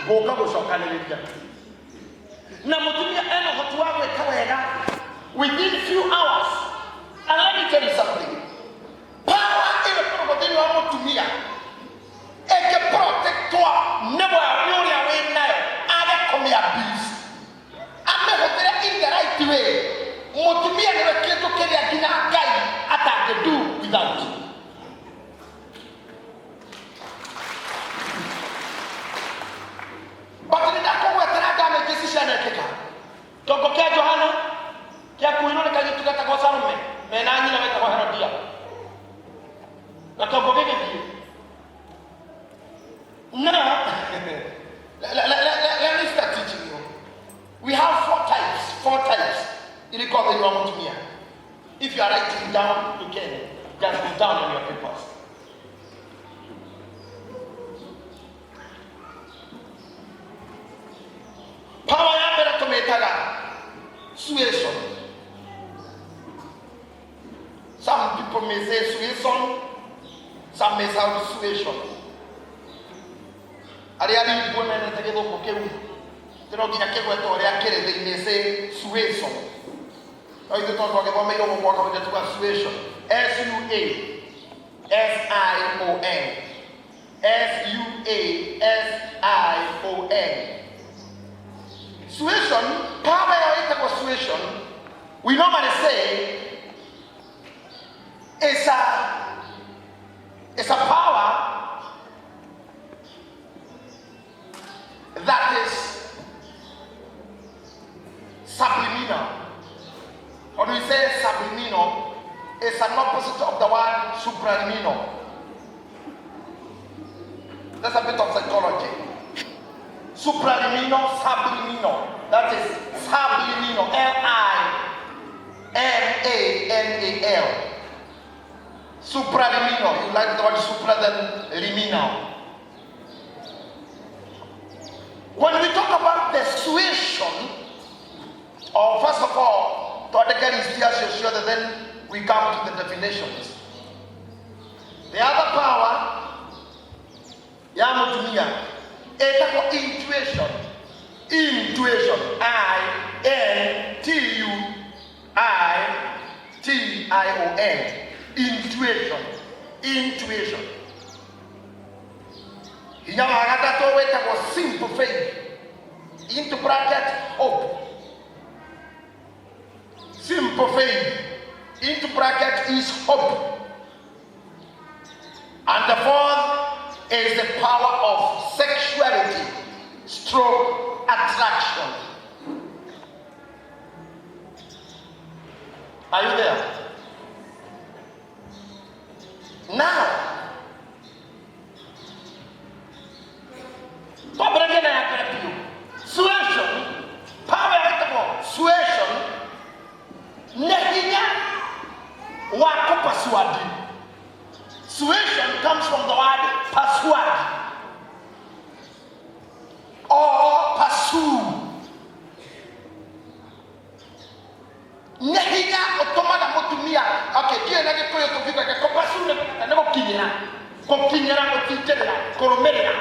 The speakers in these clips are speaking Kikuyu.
Gũka gũcokanĩrĩria. Na mũtumia ena ũhoti wa gwĩka wega within few hours. And let me tell you something. Power ĩyo ĩkoragwo thĩinĩ wa mũtumia ĩngĩprotectwo nĩ wa- nĩ ũrĩa wĩ nayo age kũmĩ abuse amĩhũthĩre in the right way. Mũtumia nĩwe kĩndũ kĩrĩa nginya Ngai atangĩ do without. But nĩ ndakũgwetera damages cianekĩka. Kĩongo kĩa Johana kĩakuirwo nĩ kairĩtu getagwo Salome mena nyina wetagwo Herodia. Na kĩongo gĩgĩthiĩ. Now, let me start teaching you. We have four types iriko thĩinĩ wa mũtumia. If you are writing down, you can just go down on your papers. Power ya mbere tũmĩtaga suasion. Some people may say suasion, some may say suasion. Arĩa aringu mendete gĩthũngũ kĩu tĩ no nginya kĩgwetwo ũrĩa kĩrĩ, they may say suasion. No ithuĩ tondũ twagĩthomeire ũguo gwa kawaida tuga suasion. S U A S I O N. S U A S I O N. Suasion, power ĩyo ĩtagwo suasion, we normally say it's a power that is subliminal. When we say subliminal, it's an opposite of the word supraliminal. That's a bit of psychology. Supraliminal, subliminal. That is subliminal. L I M A N A L. Supraliminal. You like the word supra than liminal. When we talk about the suasion, or first of all, twandĩke list yacio ciothe, then we come to the definitions. The other power ya mũtumia ĩtagwo intuition. Intuition. I N T U I T I O N. Intuition. Intuition. Hinya wa gatatũ wĩtagwo simple faith. Into bracket hope. Simple faith. Into bracket is hope. And the fourth is the power of sexuality, stroke attraction. Are you there? Now, twambĩrĩrie na ya mbere biũ. Suasion, power ĩtagwo suasion, nĩ hinya wa kũpersuade. Suasion comes from the word persuade or pursue. Nĩ hinya ũtũmaga mũtumia, okay, ndiũĩ na Gĩkũyũ tũkiuga kũpursue nĩ gũkinyĩra, gũkinyĩra, gũtindĩrĩra, kũrũmĩrĩra.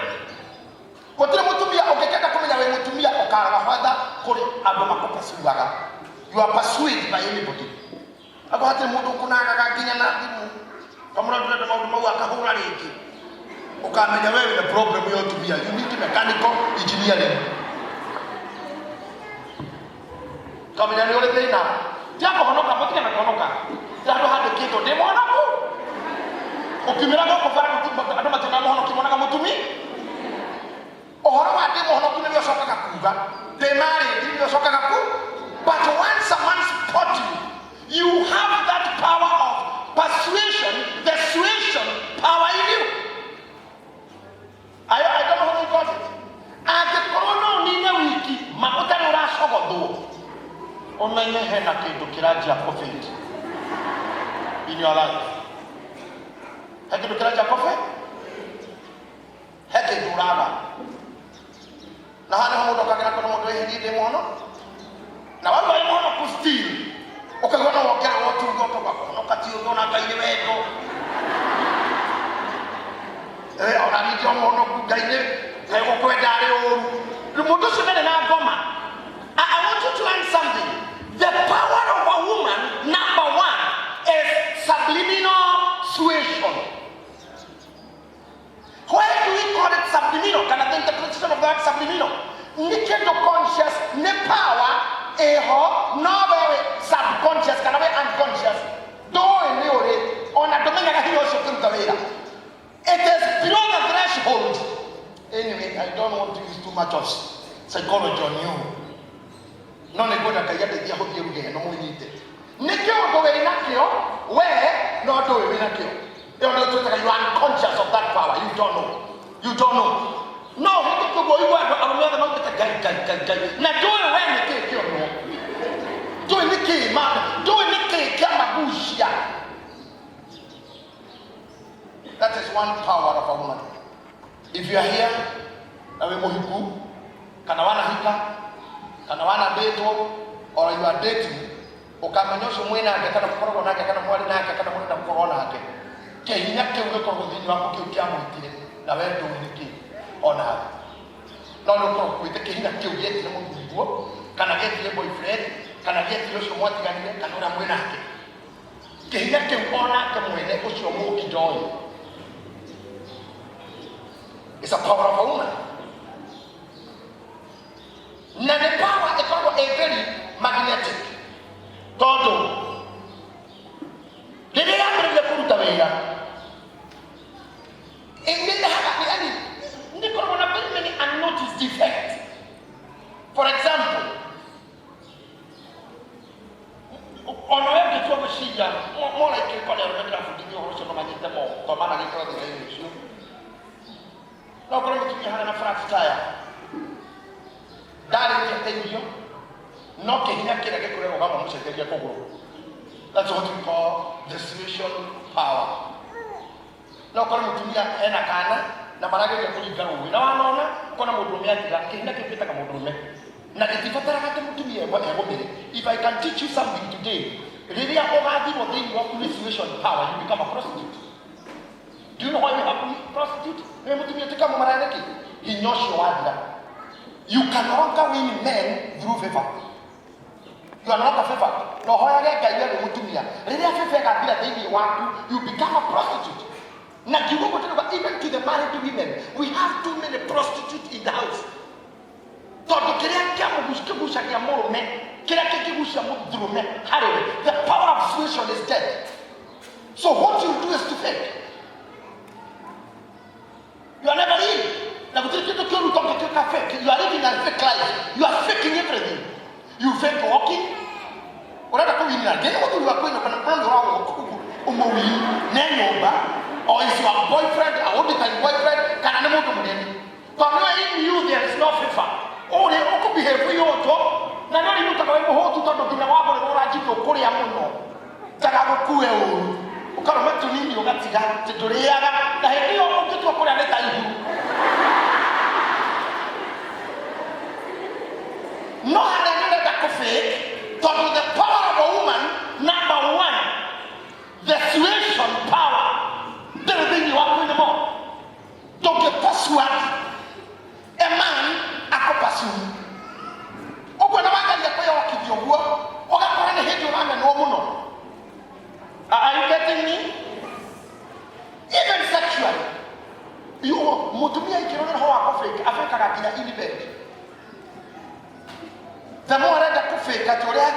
Gũtirĩ mũtumia ũngĩkenda kũmenya wĩ mũtumia ũkaraga hwetha kũrĩ andũ makũpursuaga. You are pursued by anybody. Ako hatirĩ mũndũ ũkũnagaga nginya na thimũ. Kamũra ndũrenda maũndũ mau akahũra rĩngĩ. Ũkamenya wewe wĩna problem ya ũtumia. You need mechanical engineering. Kamenya nĩ ũrĩ thĩna. Tia kũhonoka, mũtigana kũhonoka. Ti handũ handĩkĩtwo ndĩ mũhonoku. Ũkiumĩra gũkũ bara andũ mationaga mũhonoki monaga mũtumi. Ũhoro wa ndĩ mũhonoku nĩwe ũcokaga kuga. Ndĩ married nĩwe ũcokaga ku. But once a man spot you, you have that power of persuasion, the suasion power in you. I don't know how you got it. Angĩkorwo no ũnine wiki ma ũtarĩ ũracogothwo, ũmenye hena kĩndũ kĩranjia kũfade in your life. He kĩndũ kĩranjia kũfade, he kĩndũ ũraga. Na haha nĩho mũndũ akagera kwĩra mũndũ ĩhĩ ndĩ mũhono. Na wauga wĩ mũhonoku still, ũkaigua no wongererwo ũtugo ũkauga kũhonoka ti ũndũ ona Ngai nĩ wendo. Ona niĩ ndi o mũhonoku Ngai nĩ Ngai gũkwenda arĩ ũru. Mũndũ ũcio ndarĩ na ngoma. I want you to learn something. The power of a woman, number one, is subliminal suasion. Why do we call it subliminal? Kana the interpretation of that subliminal? Nĩ kĩndũ conscious, nĩ power ĩho, no wewe subconscious kana we unconscious. Ndũĩ nĩ ũrĩ, ona ndũmenyaga hinya ũcio ũkĩruta wĩra. It is below the threshold. Anyway, I don't want to use too much of psychology on you. No nĩ ngwenda Ngai andeithie hũthie ruge ĩno mũnyite. Nĩ kĩũndũ wĩ nakĩo we no ndũĩ wĩ nakĩo. Ĩyo nĩyo twĩtaga you are unconscious of that power. You don't know. You don't know. No ũhĩtũke ũguo ũigue andũ arũme othe maugĩte Ngai Ngai Ngai Ngai na ndũĩ we nĩ kĩĩ kĩonwo. Ndũĩ nĩ kĩĩ ma ndũĩ nĩ kĩĩ kĩamagucia. That is one power of a woman. If you are here na wĩ mũhiku kana wanahika kana wanadĩtwo or you are dating, ũkamenya ũcio mwĩ nake kana mũkoragwo nake kana mwarĩ nake kana mũrenda gũkorwo nake, kĩhinya kĩu gĩkoragwo thĩinĩ waku kĩu kĩamwĩtire na we ndũĩ nĩkĩ onawe no nĩ ũkorwo ũkuĩte kĩhinya kĩu gĩetire mũthuriguo kana gĩetire boyfriend kana gĩetire ũcio mwatiganire kana ũrĩa mwĩ nake. Kĩhinya kĩu onake mwene ũcio mũũki ndoĩ. It's a power of a woman. Na nĩ power ĩkoragwo ĩ very magnetic tondũ rĩrĩa yambĩrĩria kũruta wĩra ĩnenehaga, yani nĩ ĩkoragwo na very many unnoticed effect. For example, ona we ũngĩtua gwĩciria more likely korwo nĩ arũme ndĩrabundithia ũhoro ũcio no manyite mo tondũ managĩkora thĩna-inĩ ũcio. No ũkore mũtumia harĩa na flat tire ndarĩtie teithio no kĩhinya kĩrĩa gĩkoragwo gamũcenjeria kũgũrũ. That's what we call the situation power. No ũkore mũtumia ena kana na marageria kũringa rũĩ na wanona ũkona mũndũrũme atiga kĩhinya kĩu gĩtaga mũndũrũme na gĩtibataraga atĩ mũtumia egũmĩre. If I can teach you something today, rĩrĩa ũgathirwo thĩinĩ waku nĩ situation power, you become a prostitute. Do you know why you have to prostitute? Nĩ mũtumia tuĩka mũmaraya nĩkĩ? Hinya ũcio wathira. You can no longer win men through favor. You are no longer favored. Na ũhoyage Ngai we wĩ mũtumia. Rĩrĩa favor ĩgathira thĩinĩ waku, you become a prostitute. Na kiugo gũtirĩ even to the married women, we have too many prostitutes in the house. Tondũ kĩrĩa kĩgucagia mũrũme, kĩrĩa kĩngĩgucia mũndũrũme harĩ we, the power of situation is dead. So what you do is to fake. You are never real. Na gũtirĩ kĩndũ kĩũru tongĩtuĩka fake. You are living a fake life. You are faking everything. You fake walking. Ũrenda kũwinĩra nginya mũthuri waku ĩno kana kana ũragũkũ ũmũwini ne nyũmba or is your boyfriend, a old time boyfriend kana nĩ mũndũ mũgeni. Tondũ we in you there is no favor. Ũrĩ ũkũbehave yũtũ na nĩ ũrĩrutaga wĩ mũhũtu tondũ nginya wagũrĩrwo ũranjithio ũkũrĩa mũno. Ndagagũkue ũru ũkarũma tũnini ũgatiga atĩ ndũrĩaga na hĩndĩ ĩyo ũngĩtua kũrĩa nĩ ta ihu. No harĩa nĩ ũrenda kũ fake tondũ the power of a woman, number one, the situation power ndĩrĩ thĩinĩ waku anymore. Ndũngĩ persuade a man akũpasuu ũguo na wangaria kwĩyokithia ũguo ũgakora nĩ hĩndĩ ũramenwo mũno. Are you getting me? Even sexually, you mũtumia ikĩrwo nĩ roho wa kũfake afĩkaga nginya in bed. The more arenda kũfake atĩ ũrĩa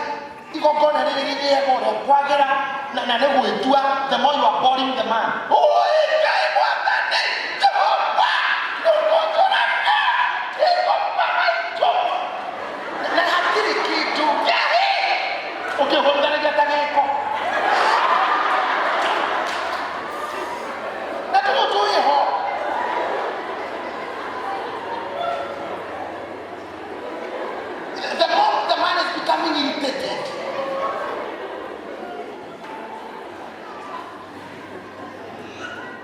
igongona rĩrĩ rĩrĩega ũrĩa kwagĩra na nĩ gwĩtua, the more you are boring the man. Oi, Ngai mwathani Jehova nĩũkũnjũraga Jehova maitũ na hatirĩ kĩndũ Ngai ũkĩhũrithanagia ta gĩko na tũrĩ tũĩ ho. The more the man is becoming irritated.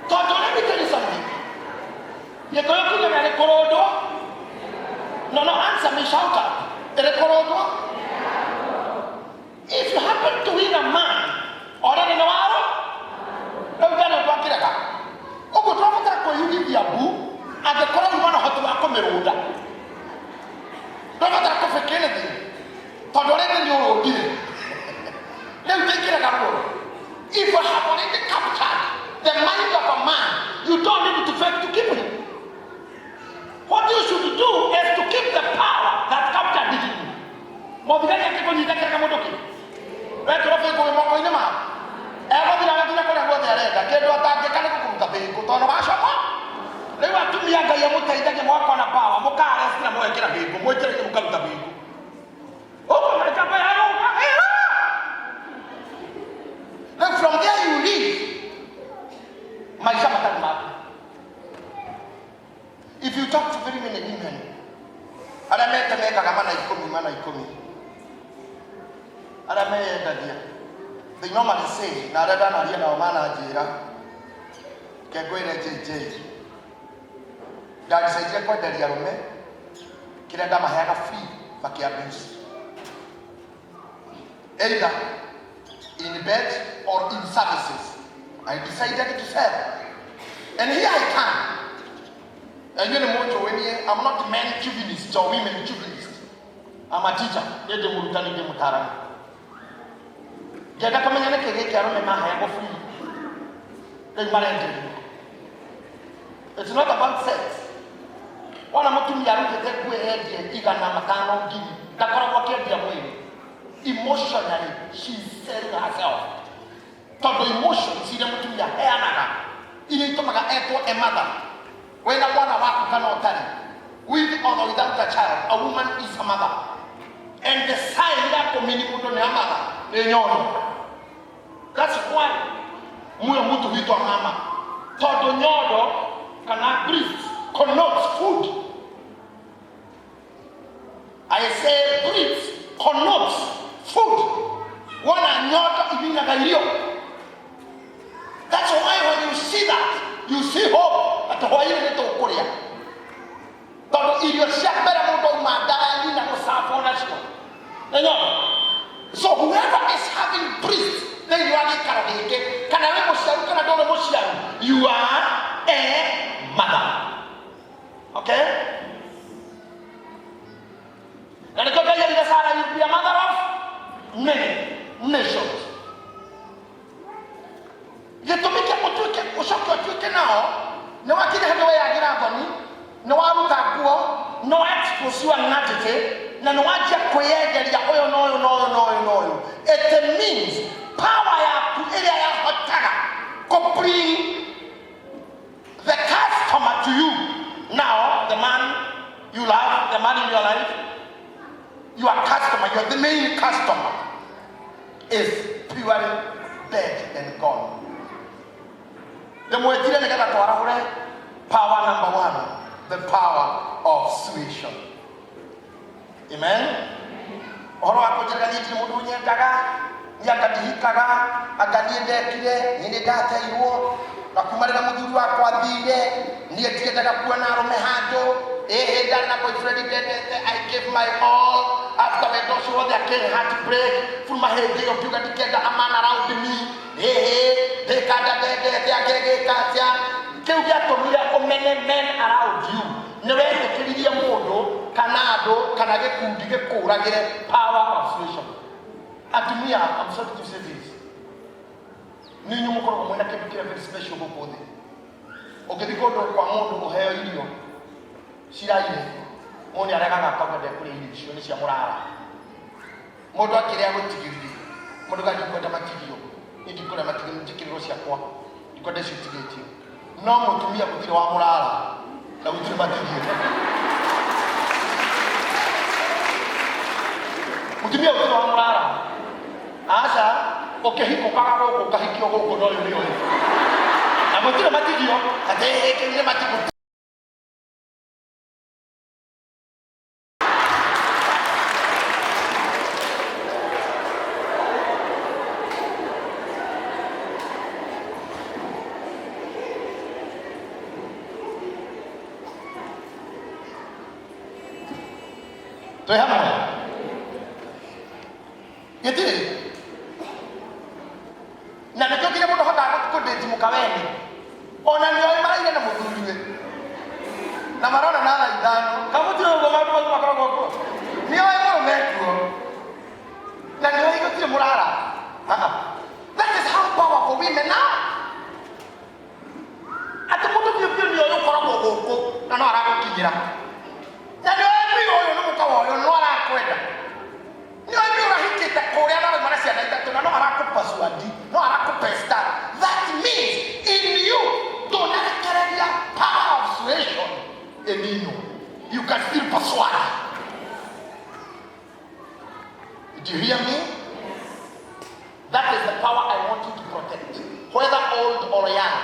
Tondũ let me tell you something. Gĩkũyũ kiugaga rĩkũrũndwo. No, no, answer me, shout out. Rĩkũrũndwo. If you happen to win a man, already nĩ waro, rĩu ndarĩ ũndũ angĩrega. Ũguo tũrabatara kwĩyugithia mbu angĩkorwo uma na ũhoti wa kũmĩrũnda. If you have already captured the mind of a man, you don't need to fake to keep him. What you should do is to keep the power that captured him. Mũthigari akĩkũnyita kĩrĩa mũndũ kĩ wekĩrwo bĩngũ wĩ moko-inĩ maku, egũthira nginya kũrĩa guothe arenda. Kĩndũ atangĩka nĩ gũkũruta bĩngũ tondũ wacoka. Rĩu atumia, Ngai amũteithagia mũgakorwo na power, mũkaarest na mũgekĩra bĩngũ mwĩkĩra-inĩ, mũkaruta bĩngũ ũkona njamba ya gũka. Then from there you live maisha matarĩ maku. If you talk to very many women arĩa mete mekaga mana ikũmi mana ikũmi, arĩa meyendagia, they normally say, na arĩa ndanaria nao mananjĩra, kengwĩre JJ, ndadicaidire kwenderia arũme kĩrĩa ndamaheaga free makĩabuse, either in bed or in services. I decided to sell and here I come. And you know niĩ, I'm not men chauvinist or women chauvinist. I'm a teacher. Niĩ ndĩ mũrutani, ndĩ mũtaarani. Ngĩenda kũmenya nĩkĩ gĩkĩ arũme maheagwo free rĩu marenderio. It's not about sex. Wona mũtumia arutĩte nguo endie igana matano ngiri, ndakoragwo akĩendia mwĩrĩ. Emotionally she's selling herself, tondũ emotions iria mũtumia heanaga, iria itũmaga etwo a mother, wĩna mwana waku kana ũtarĩ, with or without a child, a woman is a mother. And the sign ya kũmini mũndũ nĩ a mother nĩ nyondo. That's why muyo mtu huitwa mama, tondũ nyondo kana breast connotes food. I say breast connotes food. Wona nyondo ibinaga irio. That's why when you see that, you see hope atĩ hwaĩ-inĩ nĩ tũkũrĩa, tondũ irio cia mbere mũndũ auma nda ya nyina gũcabwo nacio nĩ nyondo. So whoever is having breast thĩinĩ wa gĩikaro gĩkĩ, kana wĩ mũciaru kana ndũrĩ mũciaru, you are a mother, okay? Na nĩkĩo Ngai erire Sara, "You be a mother of many nations." Gĩtũmi kĩa ũtuĩke, ũcoke ũtuĩke nao, nĩ wakinya handũ weyagĩra thoni, nĩ waruta nguo, nĩ wa expose your nudity, na nĩ wanjia kwĩyenderia ũyũ na ũyũ na ũyũ na ũyũ na ũyũ. It means power yaku ĩrĩa yahotaga kũ bring the customer to you, now the man you love, the man in your life, your customer, you're the main customer, is purely dead and gone. Ndĩmwĩtire nĩgetha twarahũre power number one, the power of suasion. Amen. Ũhoro wa kũnjĩrĩra niĩ ndirĩ mũndũ ũnyendaga, niĩ anga ndihikaga, anga niĩ ndekire, niĩ nĩ ndateirwo, na kuma rĩrĩa mũthuri wakwa athire niĩ ndiendaga kuona arũme handũ. Ĩhĩ, ndarĩ na boyfriend ndendete, I gave my all. After wendo ũcio wothe akĩ heartbreak kuma hĩndĩ ĩyo ngiuga ndikenda a man around me. Ĩhĩ, ndĩkanda ndendete angĩgĩka atĩa? Kĩu gĩatũmire ũmene men around you nĩ wetĩkĩririe mũndũ kana andũ kana gĩkundi gĩkũragĩre power of suasion. Atumia, I'm sorry to say this, nĩ inyuĩ mũkoragwo mwĩna kĩndũ kĩrĩa very special gũkũ thĩ. Ũngĩthiĩ kũndũ kwa mũndũ ũheo irio ciraire, mũndũ nĩ aregaga akauga ndekũrĩa irio icio, nĩ cia mũrara. Mũndũ akĩrĩa gũtigĩrie mũndũ ga ndikwenda matigio, niĩ ndikũrĩa matigio, njĩkĩrĩrwo ciakwa, ndikwenda icio itigĩtio. No mũtumia gũtirĩ wa mũrara na gũtirĩ matigio. Mũtumia gũtirĩ wa mũrara, aca. Ũkĩhikũkaga gũkũ ũkahikio gũkũ, no ũyũ nĩ ũyũ na gũtirĩ matigio atĩ kĩu nĩ matigio. Twĩ hamwe gĩtirĩ na nĩkĩo nginya mũndũ ahotaga kũndĩti mũkaweni ona nĩoĩ maraire na mũthuriwe na marona na thaa 5 kamũtirĩ ũguo. Maũndũ mau makoragwo kuo, nĩoĩ mũrũme kuo na nĩoĩ gũtirĩ mũrara. Ah, ah. That is how powerful women Ũrakinyĩra na nĩ oĩ biũ ũyũ nĩ mũka wa ũyũ no arakwenda. Nĩ oĩ biũ ũrahikĩte kũrĩa na ũrauma na ciana ithatũ na no arakũpasuadi, no arakũpesta. That means in you ndũnarekereria power of suasion ĩninwo. You can still persuade. Did you hear me? That is the power I want you to protect. Whether old or young,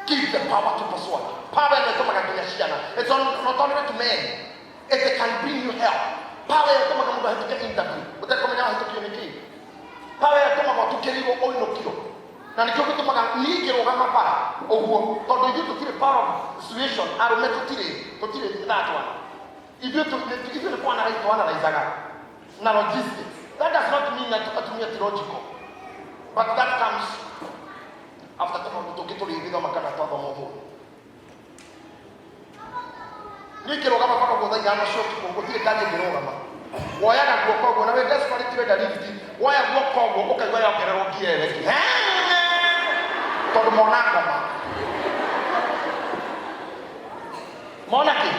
keep the power to persuade. Power ĩno ĩtũmaga nginya ciana. It's not only to men. It can bring you help. Power ĩyo ĩtũmaga mũndũ ahĩtũke interview. Ũtekũmenya wahĩtũkio nĩ kĩĩ. Power ĩyo ĩtũmaga ũtukĩrĩrwo ũinũkio. Na nĩkĩo gĩtũmaga niĩ ngĩrũgama bara ũguo tondũ ithuĩ tũtirĩ power of suasion, arũme tũtirĩ tũtirĩ that one. Ithuĩ ithuĩ nĩ kwanalize twanalizaga na logistics. That does not mean that atumia ti logical. But that comes after tũmaũndũ tũngĩ tũrĩgĩthoma kana twathoma ũmũthĩ. Niĩ ngĩrũgama bara ũguo thaa 5 cia ũtukũ gũtirĩ ngari ĩngĩrũgama. Woyaga guoko ũguo na wĩ desperate wenda lift, woya guoko ũguo ũkaigua yongererwo ngia ĩyo ĩngĩ. Tondũ mona ngoma. Mona kĩ?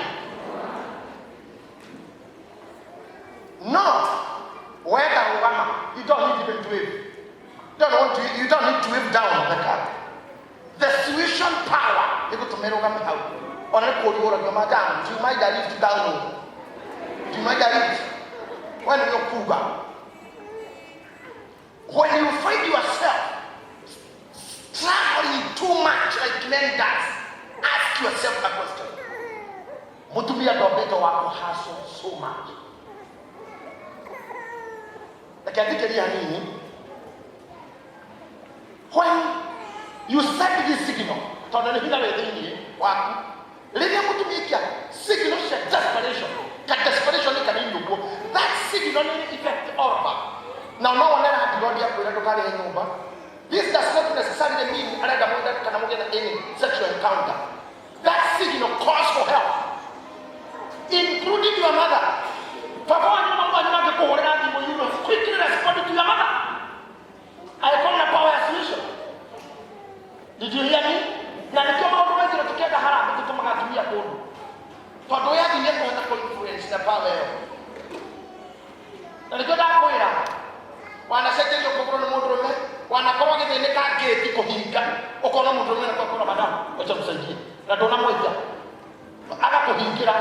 No, wenda rũgama. You don't need even to wave. You don't want to, you don't need to wave down the car. The suasion power ĩgũtũma ĩrũgame hau. Ona nĩ kũũria ũragio, madam, do you mind I lift down? Do you mind I lift? We nĩwe ũkuga. When you find yourself struggling too much like men does, ask yourself a question. Mũtumia ndombĩtwo wa kũhustle so much. Reke thikĩrie hanini. When you send this signal, tondũ nĩ hinya wĩ thĩinĩ waku, rĩrĩa mũtumia ikia signal cia desperation, ka desperation nĩ kanini ũguo, that signal nĩ effect all over. Na no wone landlord akwĩra ndũkarĩhe nyũmba. This does not necessarily mean arenda mwenda kana mũgĩe na any sexual encounter. That signal calls for help, including your mother. Baba wanyu na mama wanyu mangĩkũhũrĩra thimũ, you will quickly respond to your mother. Angĩkorwo na power ya solution. Did you hear me? Na nĩkĩo maũndũ maingĩ tũkĩenda harambee tũtũmaga atumia kũndũ. Tondũ wĩyathi nĩ ekũhota kũ-influence na power ĩyo. Na nĩkĩo ndakwĩra wanacenjerio kũgũrũ nĩ mũndũrũme, wanakorwo agĩthĩnĩka ngĩti kũhinga, ũkona mũndũrũme na kwakora madam, wacha msaidie. Na ndũnamwĩtia. Agakũhingĩra.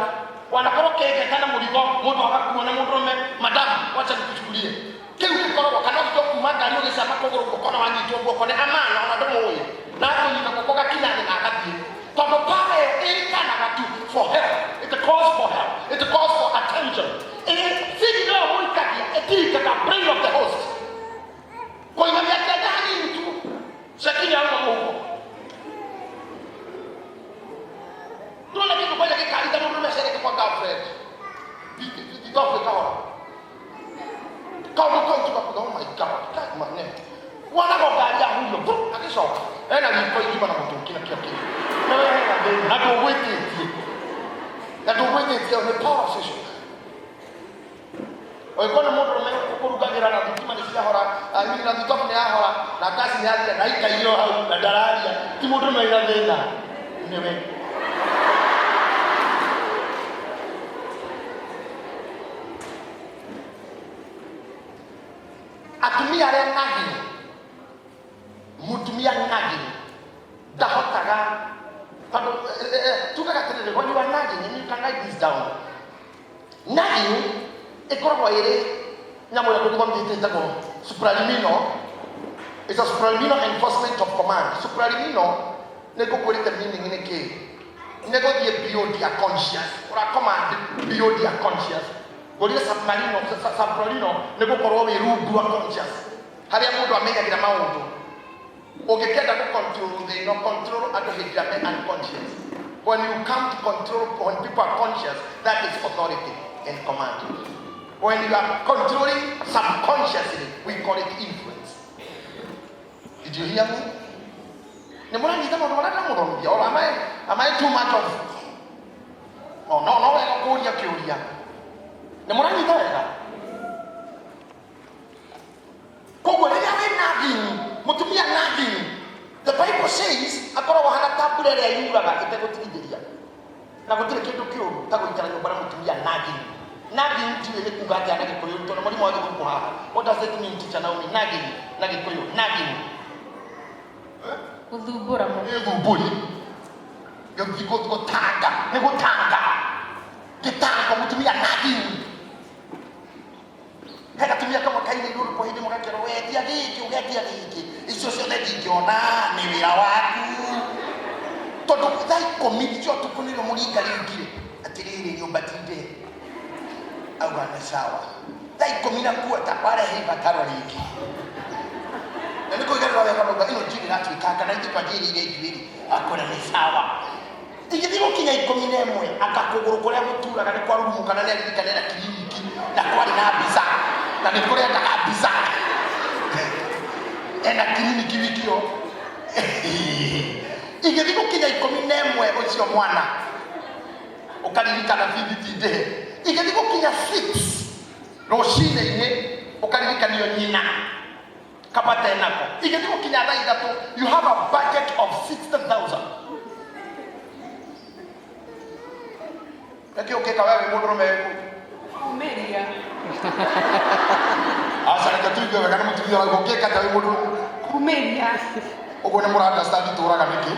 Wanakorwo kĩngeta na mũrigo, mũndũ agakua na mũndũrũme, madam, wacha nikuchukulie. Kĩu gĩkoragwo kana ũgĩtua kuma ngari ũgĩcama kũgũrũ ũkona wanyitwo guoko nĩ amana ona ndũmũĩ. Na akũnyita guoko gakinya thĩ na agathiĩ. Tondũ power ĩyo ĩrikanaga tu for help. It calls for help. It calls for attention. Signal ĩyo mũikagia ĩtirikaga brain of the host. Kũinamia kĩande hanini tu, cekini auma mũhuko. Ndũrona kĩndũ kwanja gĩkarita mũndũ acerete kwa girlfriend. Thitobu ĩkahora. Kaũndũ kau tu gakuga, oh my God, God mane. Wonaga ngari yahurio, bru, agĩcoka. Ena riko igima na mũtũngi na kĩo kĩu. Na we hena thĩna, na ndũgwĩtĩtie. Na ndũgwĩtĩtie nĩ power of social. Ũngĩkorwo nĩ mũndũrũme ũkũrugagĩra na thitima nĩ ciahora, I mean, na thitobu nĩ yahora, na ngasi nĩ yathira, na aikaire o hau na ndararia, ti mũndũrũme wĩna thĩna, nĩwe. Atumia arĩa nagging, mũtumia nagging ndahotaga tondũ tugaga atĩrĩrĩ, when you are nagging, and you can write this down, nagging ĩkoragwo ĩrĩ nyamũ ĩrĩa tũthomithĩtie ĩtagwo supraliminal. It's a supraliminal enforcement of command. Supraliminal nĩ ngũkwĩrĩte meaning nĩ kĩĩ, nĩ gũthiĩ beyond your conscious, ũra command beyond your conscious. Ngũrire submarino, supraliminal nĩ gũkorwo wĩ rungu wa conscious, harĩa mũndũ amenyagĩra maũndũ. Ũngĩkenda gũ control thĩ ĩno, control andũ hĩndĩ ĩrĩa me unconscious. When you come to control when people are conscious, that is authority and command. When you are controlling subconsciously, we call it influence. Did you hear me? Nĩ mũranyita maũndũ marĩa ndĩramũthomithia, or am I too much of? Oh, no, no wega kũũria kĩũria. Nĩ mũranyita wega? Koguo rĩrĩa wĩ nagging, mũtumia nagging, the Bible says akoragwo hana ta mbura ĩrĩa yuraga ĩtegũtigithĩria. Na gũtirĩ kĩndũ kĩũru ta gũikara nyũmba na mũtumia nagging. Nagging ndiũĩ nĩ kuga atĩa na Gĩkũyũ, tondũ mwarimũ wa Gĩthũngũ haha. What does it mean, Teacher Naomi? Nagging na Gĩkũyũ, nagging. Gũthumbũra mũno. Nĩ thumbũri. Gũtanga, nĩ gũtanga. Gĩtango mũtumia nagging. He gatumia kamwe kainĩirwo rwĩmbo hĩndĩ ĩmwe gakerwo wetia gĩkĩ ũgetia gĩkĩ icio ciothe ndingĩona nĩ wĩra waku tondũ thaa 10 cia ũtukũ nĩrĩo mũringaringire atĩrĩrĩ nyũmba ti ndĩhe auga nĩ sawa thaa 10:15 warehe ibataro rĩngĩ na nĩ kũiganĩra wega rauga ĩno njuĩrĩ ĩratuĩkanga na ithuĩ twanjĩrĩire njuĩrĩ akora nĩ sawa. Igĩthiĩ gũkinya 11, anga kũgũrũ kũrĩa gũturaga nĩ kwarurumũka na nĩaririkana ena kiriniki na kwarĩ na mbica na nĩ kũrendaga mbica ena kiriniki wiki ĩyo. Igĩthiĩ gũkinya 11 ũcio mwana ũkaririkana bithi ti ndĩhe. Igĩthiĩ gũkinya 6 rũcinĩ-inĩ ũkaririkanio nyina kabata enako. Igĩthiĩ gũkinya thaa 3 you have a budget of 60,000. Nĩkĩ ũngĩka we wĩ mũndũrũme wĩ kũu? Kumĩria. Aca reke tuigue wega nĩ mũtumia ũrauga ũngĩka atĩa wĩ mũndũrũme? Kumĩria. Ũguo nĩ mũra understand tũraga nĩkĩ?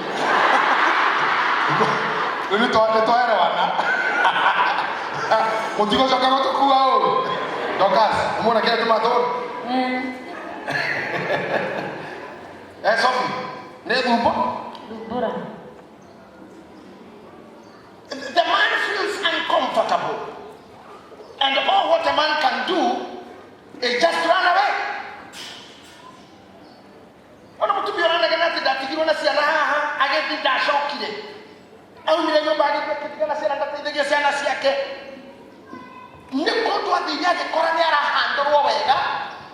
Rĩu nĩ twaerewana. Mũtigũcoka gũtũkua ũru. Dorcas, ũmũona kĩrĩa tũma tũre? Eh, Sophie, nĩ thumbo? Thumbũra. The man feels uncomfortable. And all what a man can do is just run away. Ona mũtumia ũranegena atĩ ndatigirwo na ciana haha, agĩthiĩ ndacokire. Aumire nyũmba agĩthiĩ akĩtiga na ciana ndateithagia ciana ciake. Nĩ kũndũ athire agĩkora nĩ arahandũrwo wega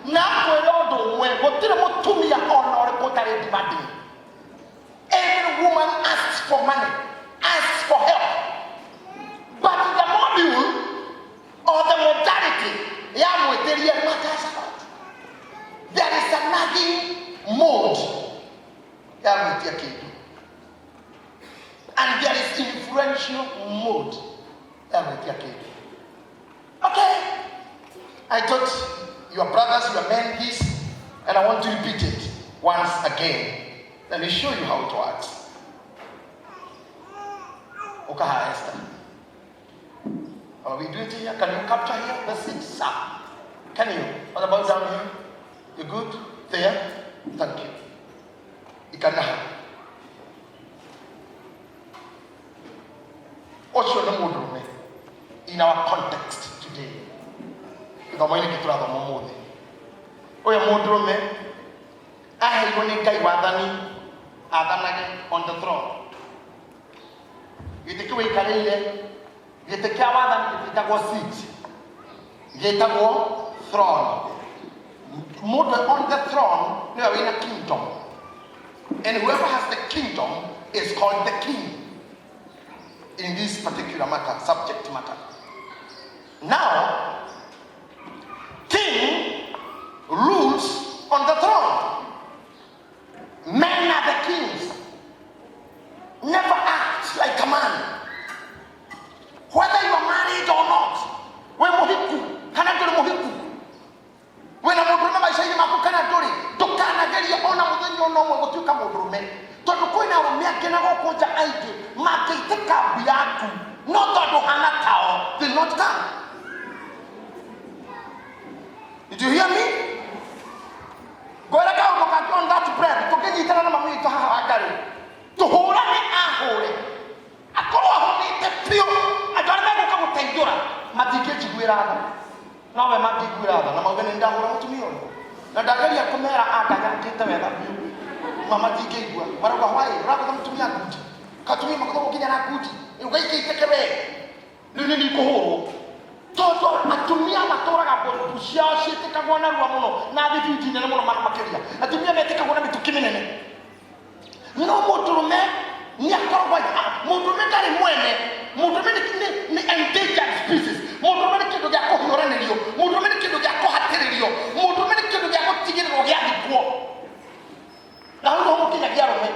na akwĩra ũndũ ũmwe, gũtirĩ mũtumia ona ũrĩkũ ũtarĩ demanding. Every woman asks for money, asks for help. But the module or the modality ya mwĩtĩrie matters a lot. There is a nagging mode ya gwĩtia kĩndũ. And there is influential mode ya gwĩtia kĩndũ. Okay. I taught your brothers, your men this, and I want to repeat it once again. Let me show you how it works. Ukaha Esther. Are we do it here? Can you capture here the seat, sir? Can you? What about down here? You good? There? Thank you. Ikanaha. Ũcio nĩ mũndũrũme in our context today. Gĩthomo-inĩ kĩ tũrathoma ũmũthĩ. Ũyũ mũndũrũme aheirwo nĩ Ngai wathani athanage on the throne. Gĩtĩ kĩu aikarĩire, gĩtĩ kĩa wathani gĩtĩtagwo seat, gĩtagwo throne. Mũndũ on the throne nĩwe wĩna kingdom. And whoever has the kingdom is called the king in this particular matter, subject matter. Now, king rules on the throne. Men are the kings. Never act like a man. Whether you are married or not, we mũhiku kana ndũrĩ mũhiku, wĩna mũndũrũme maica-inĩ maku kana ndũrĩ, ndũkanagerie ona mũthenya ona ũmwe gũtuĩka mũndũrũme, tondũ kwĩna arũme angĩ na gũkũ nja aingĩ mangĩitĩka mbu yaku, no tondũ hana tao, they not come. Did you hear me? Ngwĩra kaũndũ kangĩ on that bread, tũngĩnyitana na mami witũ haha Wangarĩ, tũhũrane ahũre, akorwo ahũnĩte biũ, andũ arĩa megũka gũteithũra matingĩnjiguĩra tha, nowe mangĩiguĩra tha na mauge nĩ ndahũra mũtumia ũyũ, na ndageria kũmera andanyangĩte wega biũ, ma matingĩigua, marauga why ũragũtha mũtumia ngundi, katumia magũthagwo nginya na ngundi, ũgaikĩitĩke we, rĩu nĩ nikũhũrwo. Tondũ atumia matũraga mbu ciao ciĩtĩkagwo narua mũno na thibindi nene mũno makĩria, atumia metĩkagwo na mĩtũkĩ mĩnene. No mũndũrũme nĩ akoragwo mũndũrũme ndarĩ mwene, mũndũrũme nĩ endangered species, mũndũrũme nĩ kĩndũ gĩa kũhiũranĩrio, mũndũrũme nĩ kĩndũ gĩa kũhatĩrĩrio, mũndũrũme nĩ kĩndũ gĩa gũtigĩrĩrwo gĩathikwo. Na hau nĩho mũkinyagia arũme,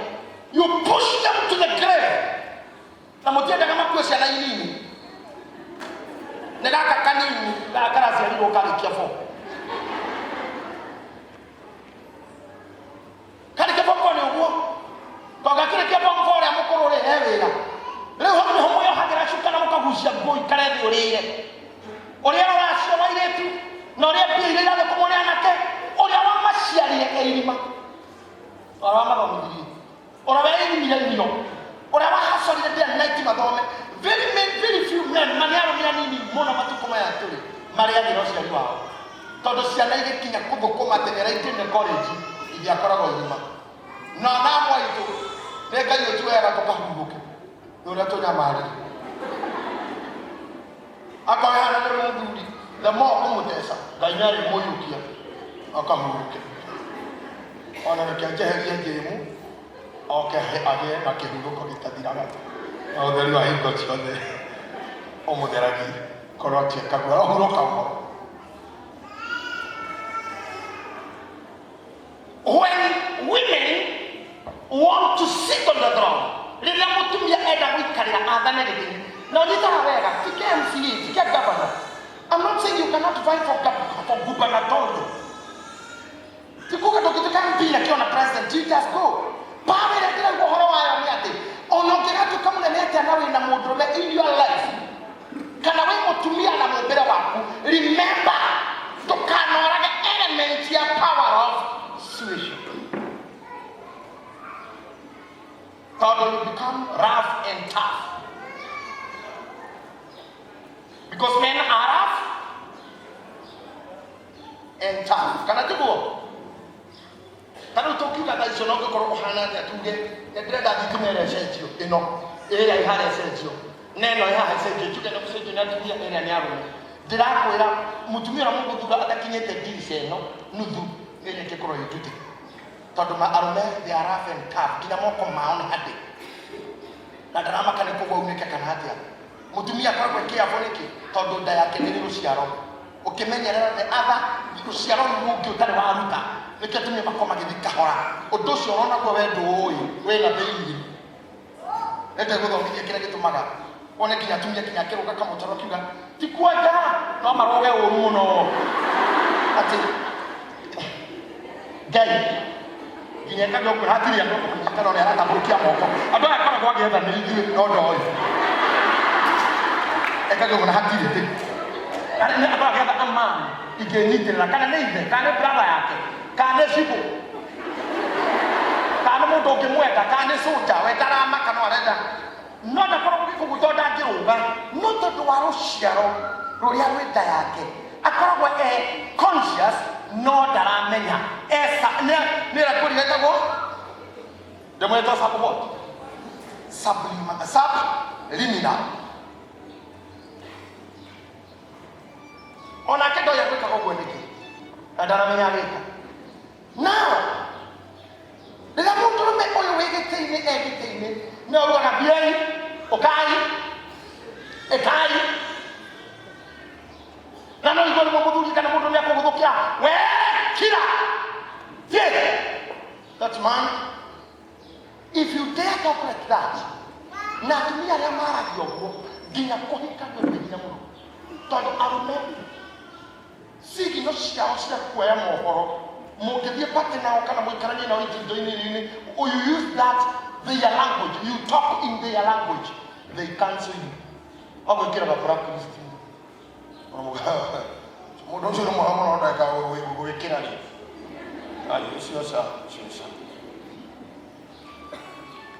you push them to the grave. Na mũtiendaga makue ciana inini. Nĩ gaka kanini gaka karaciarirwo karĩkia form. Karĩkia form four nĩ ũguo. Konga kĩrĩkia form four ũrĩa mũkũrũ rĩ he wĩra. Rĩu hau nĩho mwĩyohagĩra cuka na mũkagucia nguo ikare thĩ ũrĩre. Ũrĩa ũracio wa airĩtu na ũrĩa mbia iria irathũkũmwo nĩ anake, ũrĩa wamaciarire e irima. Ũrĩa wamathomithirie. Ũrĩa weimire irio. Ũrĩa wahacorire day and night mathome. Very many, very few men, na nĩ arũme anini mũno matukũ maya tũrĩ, marĩagĩra ũciari wao. Tondũ ciana igĩkinya kũthũkũma tene raitĩne college, ithiakoragwo irima. Na na amwe aitũ, nĩ Ngai ũtuoyaga tũkahurũke, nĩ ũrĩa tũnyamarire. Akorwo hana nĩ mũthuri, the more ũkũmũteca, Ngai nĩ arĩmũiyũkia akahurũke. Ona reke njeherie njĩmu, oke agĩe na kĩhurũko gĩtathiraga. Na ũtheri wa hingo ciothe ũmũtheragie, korwo atiĩkaguo, arohurũka ũhoro. When women want to sit on the throne, rĩrĩa mũtumia enda gũikarĩra athane gĩthimi, na ũnyitaga wega, ti kĩa MCA, ti kĩa governor. I'm not saying you cannot vie for gubernatorial. Ti kuga ndũngĩtuĩka MP na kĩona president, you just go. Power ĩrĩa ndĩraigua ũhoro wayo nĩ atĩ, ona ũngĩgatuĩka mũnene atĩa na wĩna mũndũrũme in your life, kana wĩ mũtumia na mũmbĩre waku, remember, ndũkanorage element ya power of suasion. Tondũ you become rough and tough. Because men are rough and tough. Kana tiguo? Ta rĩu tũngiuga thaa icio no ngĩkorwo ũhana atĩa tuge nĩ ndĩrenda thitima ĩrĩa ĩcenjio ĩno ĩrĩa ĩharĩa ĩcenjio na ĩno ĩhaha ĩcenjio njuge nĩ gũcenjio nĩ atumia ĩrĩa nĩ arũme ndĩrakwĩra mũtumia ũrĩa mũgũthura atakinyĩte ndirica ĩno nuthu nĩ ĩrĩa ĩngĩkorwo ĩ ndute tondũ ma arũme they are rough and tough nginya moko mao nĩ handĩ na ndaramaka nĩ kũgwa unĩke kana atĩa Mũtumia akoragwo e careful nĩkĩ? Tondũ nda yake nĩrĩ rũciaro. Ũkĩmenyerera the other rũciaro rũu rũngĩ ũtarĩ waruta, nĩkĩo atumia makoragwo magĩthiĩ kahora. Ũndũ ũcio ũronaguo we ndũũĩ, wĩna thĩiniĩ. Reke ngũthomithie kĩrĩa gĩtũmaga wone nginya atumia nginya akĩrũga kamũtaro akiuga ti kwanja no marũge ũru mũno atĩ Ngai nginya ekage ũguo hatirĩ andũ kũmũnyita no nĩ aratambũrũkia moko andũ aya akoragwo agĩetha nĩ ithuĩ no ndoĩ ekage ũguo na hatirĩ thĩ nĩ akoragwo agĩetha a man ingĩnyitĩrĩra kana nĩ ithe kana nĩ brother yake kana nĩ cibũ kana nĩ mũndũ ũngĩmwenda kana nĩ soja we ndaramaka no arenda no ndakoragwo gĩkũgũ tondũ ndangĩrũga no tondũ wa rũciaro rũrĩa rwĩ nda yake akoragwo e conscious no ndaramenya esa nĩ nĩ rakũri getagwo ndĩmwĩtwo sub what sublima subliminal onake ndoya gwĩkaga ũguo nĩkĩ na ndaramenya agĩka now rĩrĩa mũndũrũme ũyũ wĩ gĩtĩ-inĩ e gĩtĩ-inĩ nĩ augaga thiĩi ũkai ĩkai na no igua rĩmwe mũthuri kana mũndũrũme akũgũthũkĩra we kira thiĩ that man if you dare talk like that na atumia arĩa maragia ũguo nginya kũhika nĩ ũndũ wĩ hinya mũno tondũ arũme Signal ciao cia kuoya mohoro mũngĩthiĩ party nao kana mũikaranie nao itindo-inĩ inĩ you use that their language you talk in their language they cancel you magwĩkĩraga blacklist mũndũ ũcio nĩ mwega mũno ndeka gwĩkĩra rĩ ai ũcio ca ũcio ca.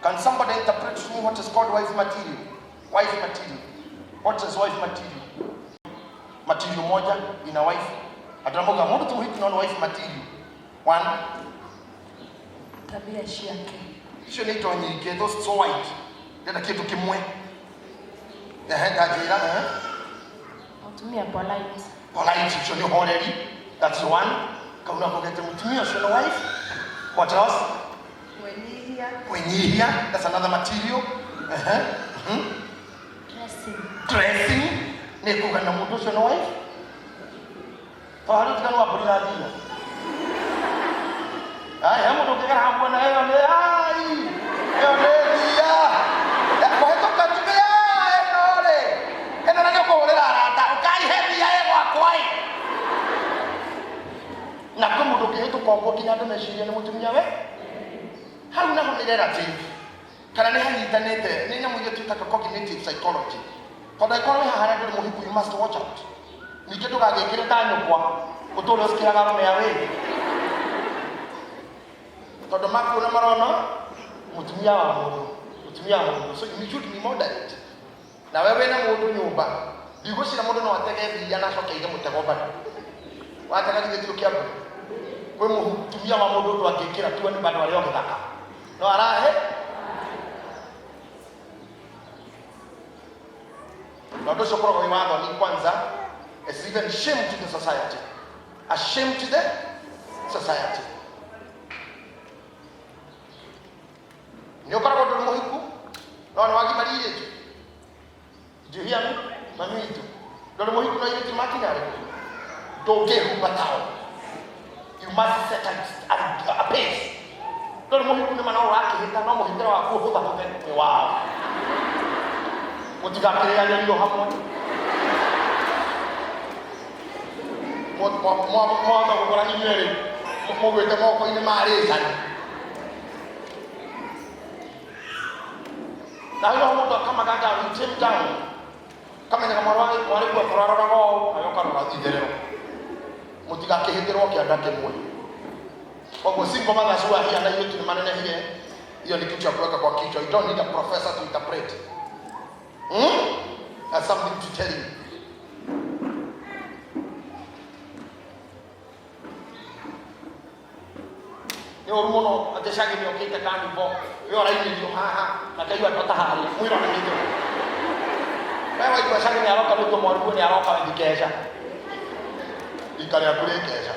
Can somebody interpret to me what is called wife material? Wife material. What is wife material? Material moja ina wife. Ataramuga mundu tu hiki no wife material. One. Tabia ciake. Icio nĩ indo nyingĩ those so white. Ndenda kĩndũ kĩmwe. Ehe ndanjĩra ehe. Mũtumia polite. Polite ũcio nĩ ũhoreri. That's one. Kauna kũgete mũtumia ũcio nĩ wife. What else? Kwĩnyihia. Kwĩnyihia. That's another material. Ehe. Dressing. Dressing nĩ kuga na mũndũ ũcio nĩ wife. To harĩ ũtiganu wa mbũri na thiia. Ai, he mũndũ ũngĩgera haha muone ĩyo nĩ ai, ĩyo nĩ thiia. Kũhĩtũka atumia Ũguo nginya andũ mecirie nĩ mũtumia we hau naho nĩ relative kana nĩ hanyitanĩte nĩ nyamũ iria twĩtaga cognitive psychology. Tondũ angĩkorwo wĩ haha harĩa ndũrĩ mũhiku, you must watch out. Ningĩ ndũgagĩkĩre ta nyũkwa ũtũre ũcikĩraga arũme a wĩra, tondũ makuona marona mũtumia wa mũndũ, mũtumia wa mũndũ. So you should be moderate. Nawe wĩna mũndũ nyũmba, ndigũcira mũndũ no atege thiia na acoke aige mũtego bado. Watega githĩ ti ũkĩambũ kwĩ mũtumia wa mũndũ ũndũ angĩkĩra tuo nĩ bado arĩ o gĩthaka no arahe na ũndũ ũcio ũkoragwo wĩ wa thoni. Kwanza it's even shame to the society, a shame to the society. Nĩ ũkoragwo ndũrĩ mũhiku no nĩ wagimari irĩtu. Do you hear me? Mami witũ, ndũrĩ mũhiku no irĩtu makinya rĩ, ndũngĩhumba tao. You must set a pace. Ndũrĩ mũhiku nĩ ma no ũrakĩhĩta, no mũhĩtĩre waku ũhũthahũthe nĩ wao, mũtigakĩrĩanĩrio hamwe. Mwahota gũkora inyuerĩ mũgwĩte moko-inĩ ma rĩcani. Na hau niho mũndũ akamaga down, you tame down, kamenyaga mwarĩ wa mwarĩ kuo aroraga ũũ nawe ũkarora itherero, mũtigakĩhĩtĩrwo kĩanda kĩmwe. Koguo single mothers who are here na ithuĩ nĩ manenehire, hiyo ni kitu ya kuweka kwa kichwa. You don't need a professor to interpret. That's something to tell you. Nĩ ũru mũno atĩ cagi nĩ okĩte kanibo we ũrainĩrio haha na kaigua andũ ataharĩa mwĩroranĩte. We waigua cagi nĩ aroka nĩguo mwariguo nĩ aroka wethi keca rika rĩaku rĩ keca.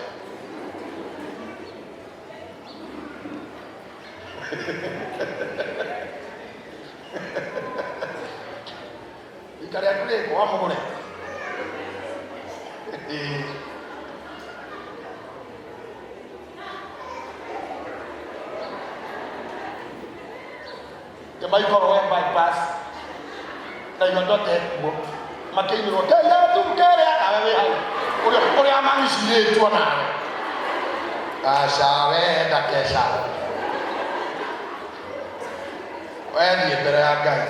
Rika rĩaku rĩkũ wamũgũre. Kĩmaikoro we bypass na igondote kuo makĩinĩrwo keiretu kĩrĩa nawe wĩ hau ũrĩa ũrĩa magicirĩtwo nawe aca wenda keca wethiĩ mbere ya Ngai.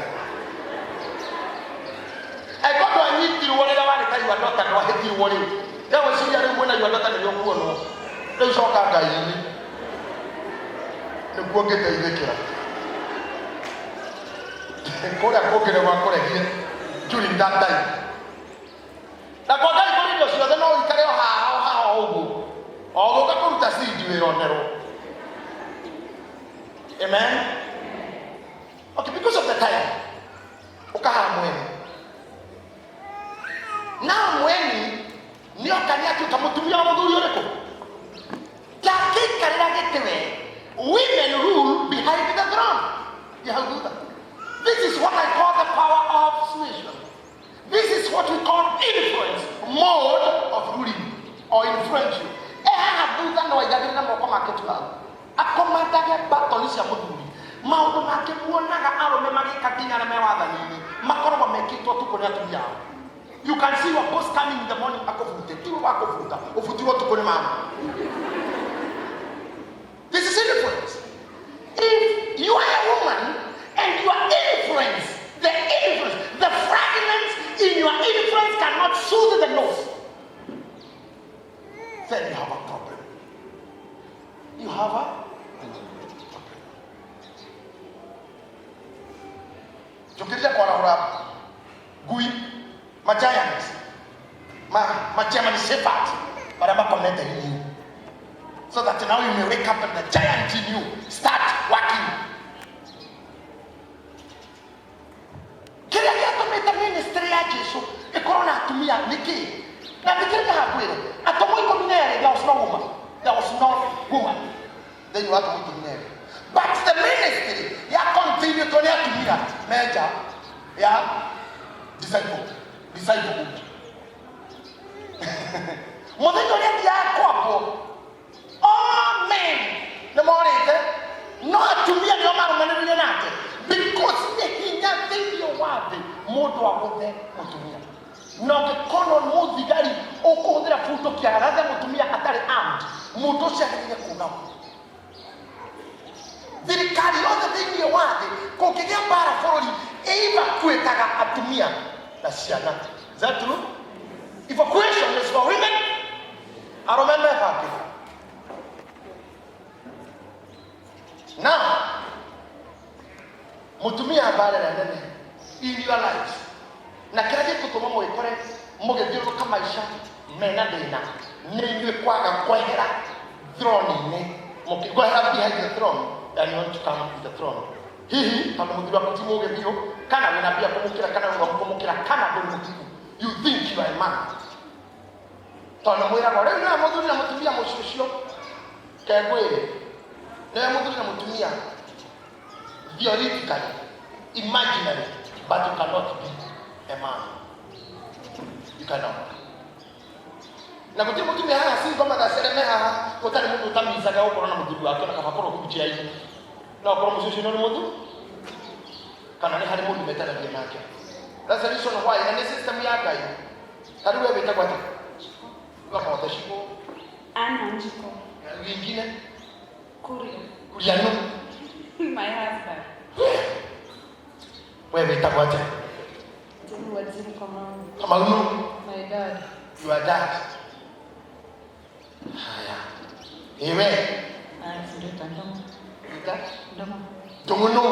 Angĩkorwo ndwanyitirwo rĩrĩa warĩ ta your daughter, ndwahĩtirwo rĩu ndegwĩciria rĩu mwĩna your daughter nĩrĩo kuonwo rĩu. Coka Ngai-inĩ nĩkuo ngĩteithĩkĩra kũrĩa kũngĩ nĩ gwakũregire during that time. Na kwa Ngai kũrĩ indo ciothe, no ũikare o haha o haha o ũguo o gũka kũruta seed wĩonerwo. Amen. Okay, because of the time, ũkahaha mweni na mweni nĩ oka nĩ atuĩka mũtumia wa mũthuri ũrĩkũ ndangĩikarĩra gĩtĩ we. Women rule behind the throne, ya hau thutha. This is what I call the power of suasion. This is what we call influence, mode of ruling or influential. Ehaha thutha no aigagĩrĩra moko make tu hau akomandage batoni cia mũthuri. Maũndũ make muonaga arũme magĩka nginya arĩa me wathani-inĩ makoragwo mekĩtwo tukũ nĩ atumia ao. You can see your boss coming in the morning akũbute, tiwe wakũbuta, ũbutirwo tukũ nĩ mama. This is influence. If you are a woman and your influence, the influence, the fragments in your influence cannot soothe the nose, then you have a problem. You have a problem. Njũkĩrire kwarahũra ngui ma giants ma German Shepherd marĩa makomete in you, so that now you may wake up and the giant in you start working. Kĩrĩa gĩatũmĩte ministry ya Jesu ĩkorwo na atumia nĩkĩ? Na thikĩrĩria hakwĩre atũmwo 12, there was no woman, there was no woman thĩinĩ wa atũmwo 12, but the ministry ya continued nĩ atumia menja ya disciplehood. Mũthenya ũrĩa thiaga kwambwo, all men nĩ morĩte no atumia nĩo marũmanĩrĩire nake, because nĩ hinya thĩinĩ wa thĩ mũndũ agũthe mũtumia. Na ũngĩkorwo nĩ mũthigari ũkũhũthĩra bunduki arathe mũtumia atarĩ armed, Mũndũ ũcio agĩrĩire kũragwo. Thirikari yothe thĩinĩ wa thĩ, kũngĩgĩa mbara bũrũri, ĩevacuataga atumia na ciana. Is that true? Evacuation is for women. Arũme mebangĩ. Na mũtumia mbara ĩrĩa nene in your lives na kĩrĩa gĩgũtũma mwĩkore mũgĩthiũrũrũka maica mena thĩna nĩ inyuĩ kwaga kwehera throne-inĩ, kwehera behind the throne and you want to come to the throne. Hihi tondũ mũthuri waku ti mũgĩ biũ, kana wĩna mbia kũmũkĩra, kana wĩna kũmũkĩra, kana ndũrĩ mũthingu, you think you are a man. Tondũ mwĩragwo rĩu nĩwe mũthuri na mũtumia mũciĩ ũcio. Kengwĩre nĩwe mũthuri na mũtumia theoretically, imaginary, but you cannot be a man. You cannot. Na gũtirĩ mũtumia haha single mother me haha gũtarĩ mũndũ ũtamicaga gũkorwo na mũthuri wake, ona kaba korwo wheelchair-inĩ, no ũkorwo mũciĩ ũcio nĩ mũthu kana nĩ harĩ mũndũ metanagia nake. That's the reason why, na nĩ system ya Ngai. Ta rĩu we wĩtagwo atĩa? Uga mothe cigo. Anna Njiko. Wingine? Kuria. Kuria nũ? My husband. We wĩtagwo atĩa? Jane Wajiri Kamau. Kamau nũ? My dad. Your dad. Haya, iwe? Ndoto Ndomo. Ita? Ndomo. Ndũng'ũ nũ?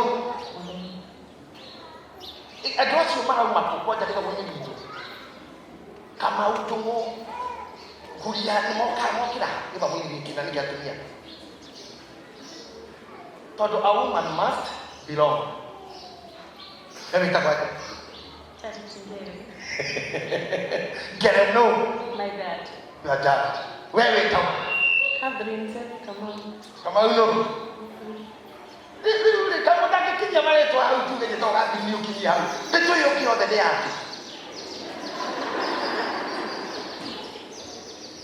Andũ acio marauma kũ kwanja gĩthomo-inĩ gitũ? Kamau, Ndũng'ũ, Kuria, nĩ moka mokĩra gĩthomo-inĩ gĩkĩ na nĩ gĩa atumia, tondũ a woman must belong. We wĩtagwo atĩa? Charity Ngere. Ngere nũ? My dad. Your dad. We wĩtagwo? Catherine Seth Kamau. Kamau nũ? Rĩu rĩ, kaĩ mũtangĩkinyia marĩtwa hau, tuge nĩ togathiĩ ũkinyie hau, mbĩtũ ĩyo ũngĩ yothe nĩ yake,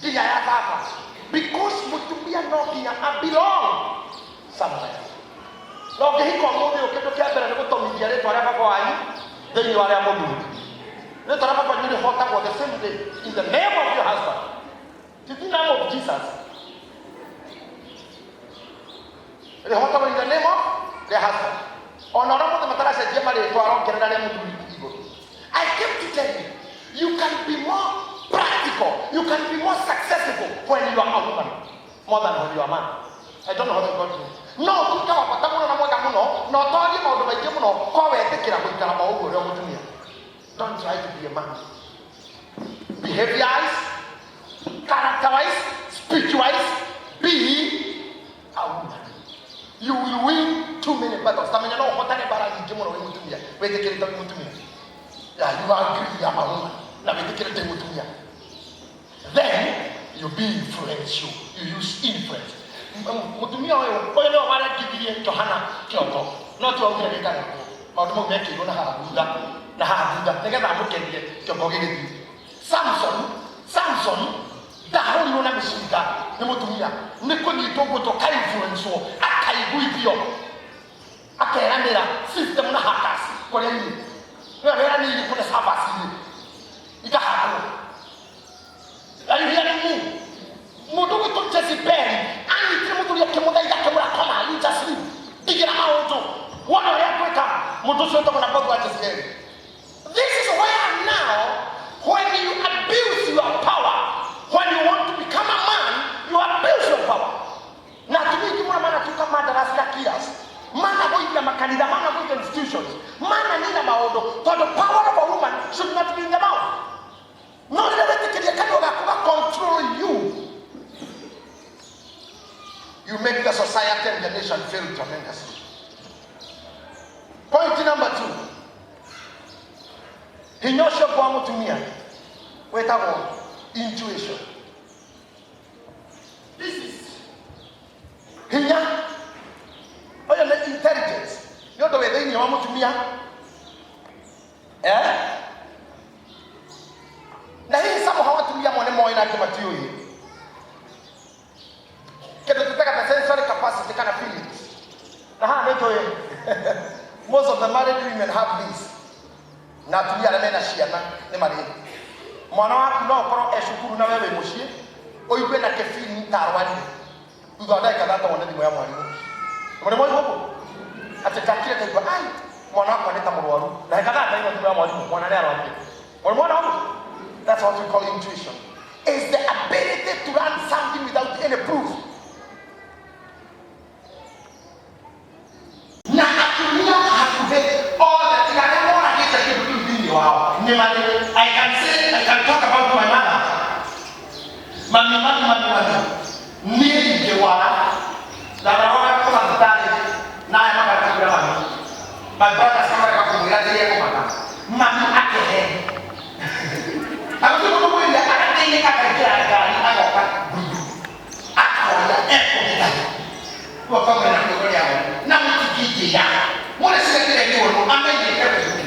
nginya ya baba, because mũtumia no nginya a belong somewhere. No ũngĩhika ũmũthĩ ũyũ, kĩndũ kĩa mbere nĩ gũtomithia rĩtwa rĩa baba wanyu thĩinĩ wa rĩa mũthuri. Rĩtwa rĩa baba wanyu rĩhotagwo the same day in the name of your husband, to the name of Jesus. Rĩhotagwo in the name of the husband. Ona ũrĩa mothe mataracenjia marĩtwa, arongerera rĩa mũthuri igũrũ. I came to tell you, you can be more practical, you can be more successful when you are a woman more than when you are a man. I don't know how to got you. No ũtuĩke wa bata mũno na mwega mũno na ũtorie maũndũ maingĩ mũno kwa wetĩkĩra gũikara ma ũguo ũrĩa mũtumia. Don't try to be a man. Behavior wise, character wise, speech wise, be a woman. You will win too many battles. Tamenya no ũhotane mbara nyingĩ mũno wĩ mũtumia, wĩtĩkĩrĩte wĩ mũtumia. Yeah, you agree, I'm a woman, na wĩtĩkĩrĩte wĩ mũtumia, then you be influential. You use influence. Mũtumia ũyũ nĩwe warengithirie Johana kĩongo, no ti waugire gĩkarengwo. Maũndũ mau mekĩirwo na haha thutha, na haha thutha, nĩgetha amũkenie, kĩongo gĩgĩthiĩ. Samson ndahũrirwo na mĩcinga nĩ mũtumia, nĩ kũnyitwo ngũtũ, kainfluencwo, akaiguithio, akeranĩra system na hackers kũrĩa inyuĩ nĩwe weranĩire kũrĩa servers-inĩ ikahakwo. Are you hearing me? Mũndũ gwĩtwo Jezebel anyitire mũthuri, akĩmũthaitha, akĩmwĩra, "Koma, you just leave, ndigĩra maũndũ, wona ũrĩa ngwĩka." Mũndũ ũcio wĩtagwo Nabothu wa Jezebel. This is where now, when you abuse your power, when you want to become a man, you abuse your power. Na atumia aingĩ mũno manatuĩka murderers na killers, managũithia makanitha, managũithia institutions, mananina maũndũ, tondũ power of a woman should not be in the mouth. No rĩrĩa wetĩkĩria kanua gaku ga control you, you make the society and the nation fail tremendously. Point number two, hinya ũcio kwa mũtumia wĩtagwo intuition. This is hinya ũyũ nĩ intelligence, nĩ ũndũ wĩ thĩinĩ wa mũtumia, eh? Na hihi somehow atumia amwe nĩ moĩ na angĩ matiũĩ kĩndũ tũtaga the sensory capacity kana feelings. Na haha nĩ njũĩ most of the married women have this, na atumia arĩa mena ciana nĩ marĩ. Mwana waku no ũkorwo e cukuru na we wĩ mũciĩ. Ũigue na kĩbini ta arwarire. Thutha wa ndagĩka thata wone thimũ ya mwarimũ. Mũrĩ mwaigua ũguo? Atĩ ndakire ndaigua, ai, mwana wakwa nĩ ta mũrwaru. Ndagĩka thata ĩno thimũ ya mwarimũ, mwana nĩ arwarire. Mũrĩ mwona ũguo? That's what we call intuition. Is the ability to learn something without any proof. Na atumia hakuhĩ othe tiga arĩa moragĩte kĩndũ kĩu thĩinĩ wao nĩ marĩ. I can say, I can talk about my mother. Mami, mami, mami, mami. Niĩ ingĩrwara ndanarwara kuma thibitarĩ na aya makarega kwĩra mami. My brothers makarega kũmwĩra rĩrĩa ekũmaka. Mami akehe. Agũtirĩ mũndũ mwĩrire agathĩnĩka akaingĩra ngari agoka akoya ekũhitha wakamwĩra kiugo rĩao na mũtingĩnjĩra mũreciria kĩrĩa kĩũru amenyete wega.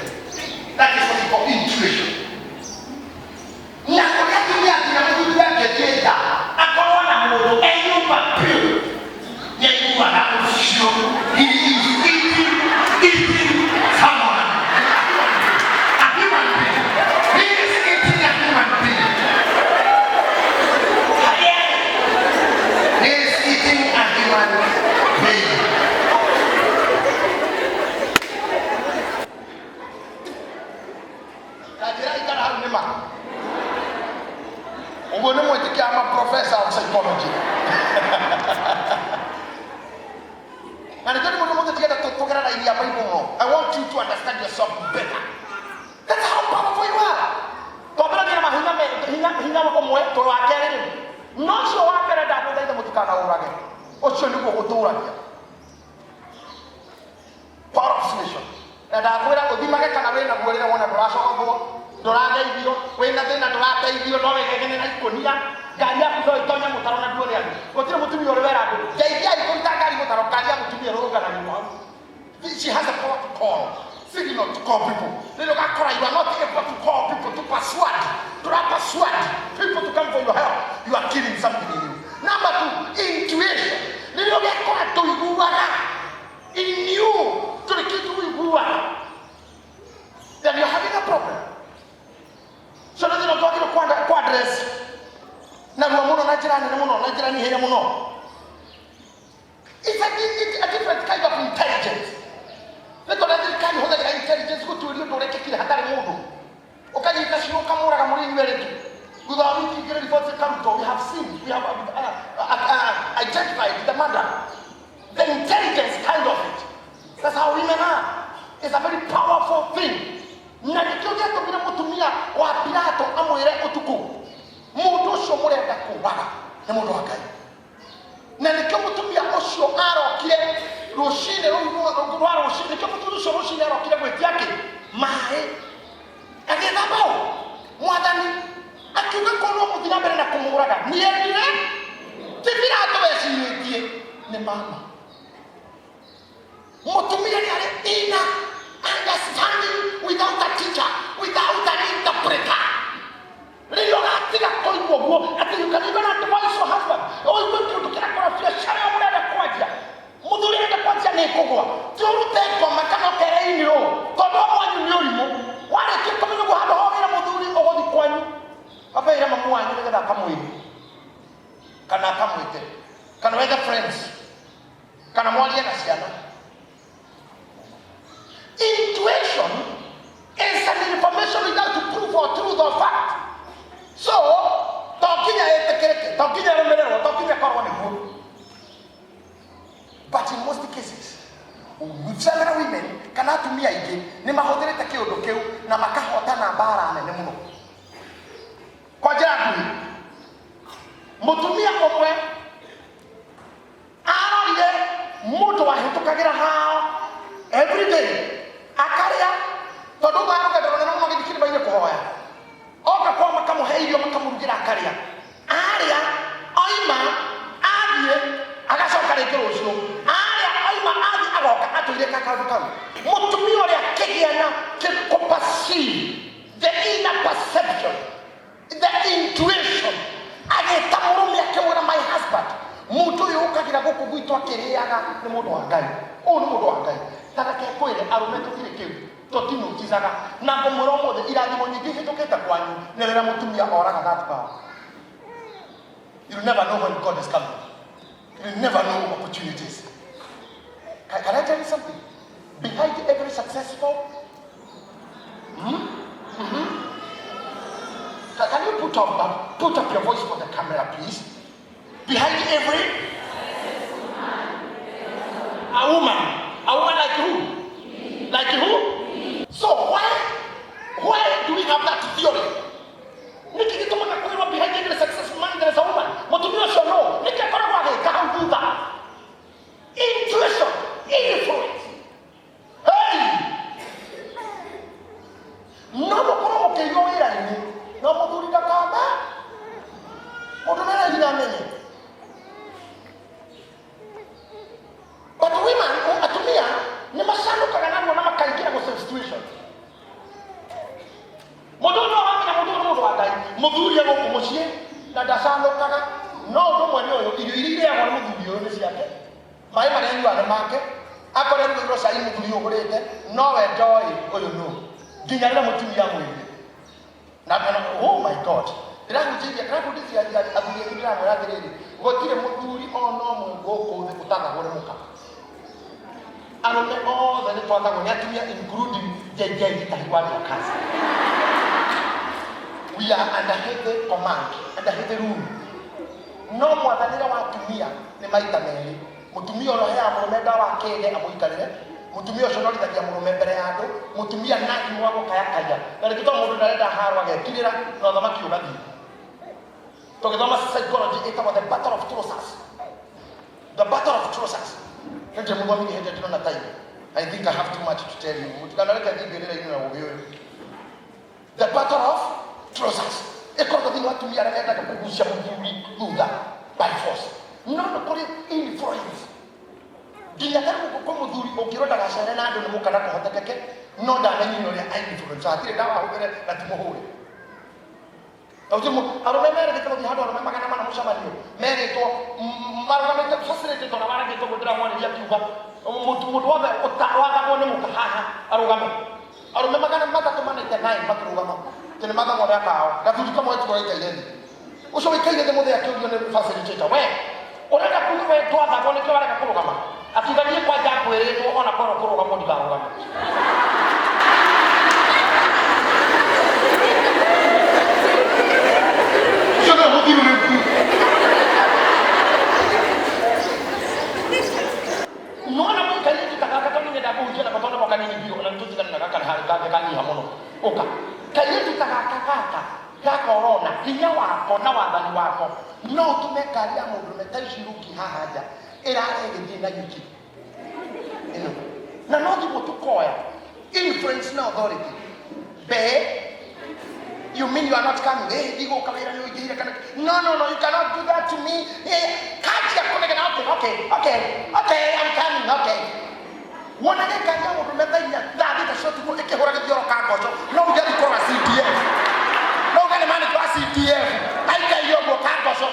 That is what we call intuition. Na kũrĩa atumia nginya mũthuri wake njĩta akorwo na mũndũ e nyũmba piũ nĩaiguaga ũcio he is eating someone, a human being. He is eating a human being. He is eating a human being. Na njĩra ikara hau nĩ ma ũguo nĩ mwĩtĩkia ama professor of psychology na nĩkĩo ndĩ mũndũ mũthĩ tigenda tũgerera iria Bible mũno. I want you to understand yourself better. That's how powerful you are. Twambĩrĩria na mahinya hinya hinya ũmwe tũ wa kerĩ rĩu no ũcio wa mbere ndamũthaitha mũtikanaũrage ũcio nĩguo gũtũragia power of suasion. Na ndakwĩra ũthimage kana wĩna guo rĩrĩa wona ndũracogothwo ndũrageithio wĩna thĩna ndũrateithio no wĩgegene na ikũnia ngari yaku no ĩtonye mũtaro na nduone andũ gũtirĩ mũtumia ũrĩ wera andũ ngeithiai kũruta ngari mũtaro ngari ya mũtumia ĩrũrũnganagĩrwo hau. She has the power to call, signal to call people. Rĩrĩa ũgakora you are not able to call people, to persuade, to persuade people to come for your help, you are killing something in you. Number two, intuition. Rĩrĩa ũgekora ndũiguaga in you, tũrĩ kĩndũ ũiguaga, then you're having a problem. So nĩ thĩna twagĩrĩirwo kwa address narua mũno na njĩra nene mũno na njĩra nihenya mũno. It's a different kind of intelligence. Nĩ tondũ thirikari ĩhũthagĩra intelligence gũtuĩria ũndũ ũrekĩkire hatarĩ mũndũ. Ũkanyita ciũ ũkamũraga mũrĩ inyuerĩ tu. Thutha wa wiki igĩrĩ riboti ĩkarutwo, we have seen, we have identified the murder. The intelligence kind of it. That's how women are. It's a very powerful thing. Na nĩkĩo gĩatũmire mũtumia wa Pilato amwĩre ũtukũ, mũndũ ũcio mũrenda kũũraga nĩ mũndũ wa Ngai. Na nĩkĩo mũtumia ũcio arokire rũcinĩ rũu rwa rũcinĩ, nĩkĩo mũtumia ũcio rũcinĩ arokire gwĩtia kĩ? Maĩ. Agĩthamba ũ? Mwathani akiuga korwo mũthiĩ na mbere na kũmũraga niendire ti Pilato wecirĩtie nĩ mama. Mũtumia nĩ arĩ inner understanding without a teacher, without an interpreter. Rĩrĩa ũgatiga kũigua ũguo atĩ you can even advise your husband, ũigue kĩndũ kĩrakora biacara ĩyo mũrenda kwanjia, mũthuri arenda kwanjia nĩ ĩkũgũa, ti ũrute ngoma kana ũkere inirũ tondũ mwanyu nĩ ũrimũ. Warĩkia kũmenya ũguo handũ ha wĩra mũthuri ũgũthiĩ kwanyu abeire mamu wanyu nĩgetha akamwĩre kana akamwĩte kana wethe friends kana mwarie na ciana. Intuition is an information without proof or truth or fact. So, to nginya ĩtĩkĩrĩke, to nginya ĩrũmĩrĩrwo, to nginya ĩkorwo nĩguo. But in most cases, several women kana atumia aingĩ nĩ mahũthĩrĩte kĩũndũ kĩu na makahotana mbara nene mũno. Kwa njĩra nguhĩ, mũtumia ũmwe arorire mũndũ wahĩtũkagĩra hao every day akarĩa tondũ ũguo arũgendo rũnene mũno gĩthiĩ kĩrĩma-inĩ kũhoya oka kwao makamũhe irio makamũrugĩra akarĩa arĩa oima athiĩ agacoka rĩngĩ rũciũ arĩa oima athiĩ agoka atũire ka kaũndũ kau mũtumia ũrĩa akĩgĩa na kũ-perceive the inner perception, the intuition, agĩta mũrũme akĩmwĩra, my husband, mũndũ ũyũ ũkagĩra gũkũ gwitũ akĩrĩaga nĩ mũndũ wa Ngai, ũyũ nĩ mũndũ wa Ngai. Ta reke ngwĩre arũme tũtirĩ kĩu tũtinũticaga na ngũmwĩra ũmũthĩ irathimo nyingĩ ihĩtũkĩte kwanyu nĩ rĩrĩa mũtumia oraga that power. You never know when God is coming. You never know opportunities. Can I tell you something? Behind every successful, Can you put up your voice for the camera, please? Behind every a woman like who? Like who? So why do we have that theory? Niki gĩtũmaga kwĩrwo behind every successful man there is a woman? Mũtumia ũcio no nĩkĩ akoragwo agĩka hau thutha? Intuition, influence. Hey! No mũkorwo mũkĩigwo wĩra-inĩ no mũthuri ndakamba mũndũ nĩ nginya amenye. But women, atumia nĩ macanũkaga narua na makaingĩra gũ save situation. Mũndũ ũyũ no wamenya mũndũ ũyũ nĩ mũndũ wa Ngai. Mũthuri e gũkũ mũciĩ na ndacanũkaga, no ũndũ ũmwe nĩ ũyũ, irio iria irĩagwo nĩ mũthuri ũyũ nĩ ciake, maĩ marĩa anyuaga nĩ make, akorwo arugĩirwo cai mũthuri ũgũrĩte, no we ndoĩ ũyũ nũ nginya rĩrĩa mũtumia amwĩrire. Na oh my God, ndĩrahunjĩria, ndĩrabundithia athuri aingĩ, ndĩramwĩra atĩrĩrĩ, gũtirĩ mũthuri ona ũmwe gũkũ thĩ ũtathagwo nĩ mũka. Arũme othe nĩ twathagwo nĩ atumia, including JJ Gitahi wa Kazi. We are under heavy command, under heavy rule. No mwathanĩre wa atumia nĩ maita merĩ. Mũtumia ũrĩa ũheaga mũrũme ndawa akĩge amũikarĩre, mũtumia ũcio ũnorithagia mũrũme mbere ya andũ, mũtumia naki wa gũkayakaya na rĩngĩ tondũ mũndũ ndarenda haro agekirĩra na ũthamaki ũgathiĩ. Tũgĩthoma psychology ĩtagwo the battle of trousers, the battle of trousers. Nĩ ndĩmũthomithie hĩndĩ ndĩrona time. I think I have too much to tell you. Mũtikanareke thiĩ mbĩrĩra-inĩ na ũgĩ ũyũ. The battle of trousers ĩkoragwo thĩinĩ wa atumia arĩa mendaga kũgucia mũthuri thutha by force. No nĩ kũrĩ influence nginya ta rĩu kwĩ mũthuri ũngĩrwo ndagacere na andũ nĩ mũkana kũhotekeke, no ndamenyire ũrĩa influence, hatirĩ ndawa ahũthĩre na ti mũhũre. Arũme merĩgĩte gũthiĩ handũ, arũme 400 mũcemanio merĩtwo marũgamĩte facilitator na waragĩtwo ũguo ndĩramwarĩria akiuga mũndũ wothe wathagwo nĩ mũka haha arũgame. Arũme 399 makĩrũgama atĩ nĩ mathagwo nĩ akao. Gathuri kamwe tiko gaikaire thĩ, ũcio wĩikaire thĩ mũthee akĩũrio nĩ facilitator, "We ũrenda kuga we ndwathagwo nĩkĩo warega kũrũgama?" Akiuga, "Niĩ kwanja ngwĩrĩtwo ona korwo kũrũgamwo ndikarũgama." Ũcio nĩwe mũthiru rĩu. Nona mũikarĩte ta gaka tondũ nĩenda kũhunjia nako tondũ nako kanini biũ, ona nĩtũtigane na gaka harĩ kangĩ kanyiha mũno. Ũka kairĩtu ta gaka, gaka gaka ũrona hinya wako na wathani wako no ũtũme ngari ya mũndũrũme ta ici rũki haha nja ĩrare ĩgĩthiĩ na nyuki ĩno na no thimũ tũkoya influence na authority. Be you mean you are not coming? Hey, ndigũka wĩra nĩ ũingĩhire kana? No, no, no, you cannot do that to me. Hey, kanjia kũnegena, Okay, I'm coming, okay." Wonage ngari ya mũndũrũme thaa 4, thaa 6 cia ũtukũ ĩkĩhũra gĩthioro ka ngoco, no uge thikũ wa CDF, no uge nĩ manĩki wa CDF aikaire ũguo ka ngoco.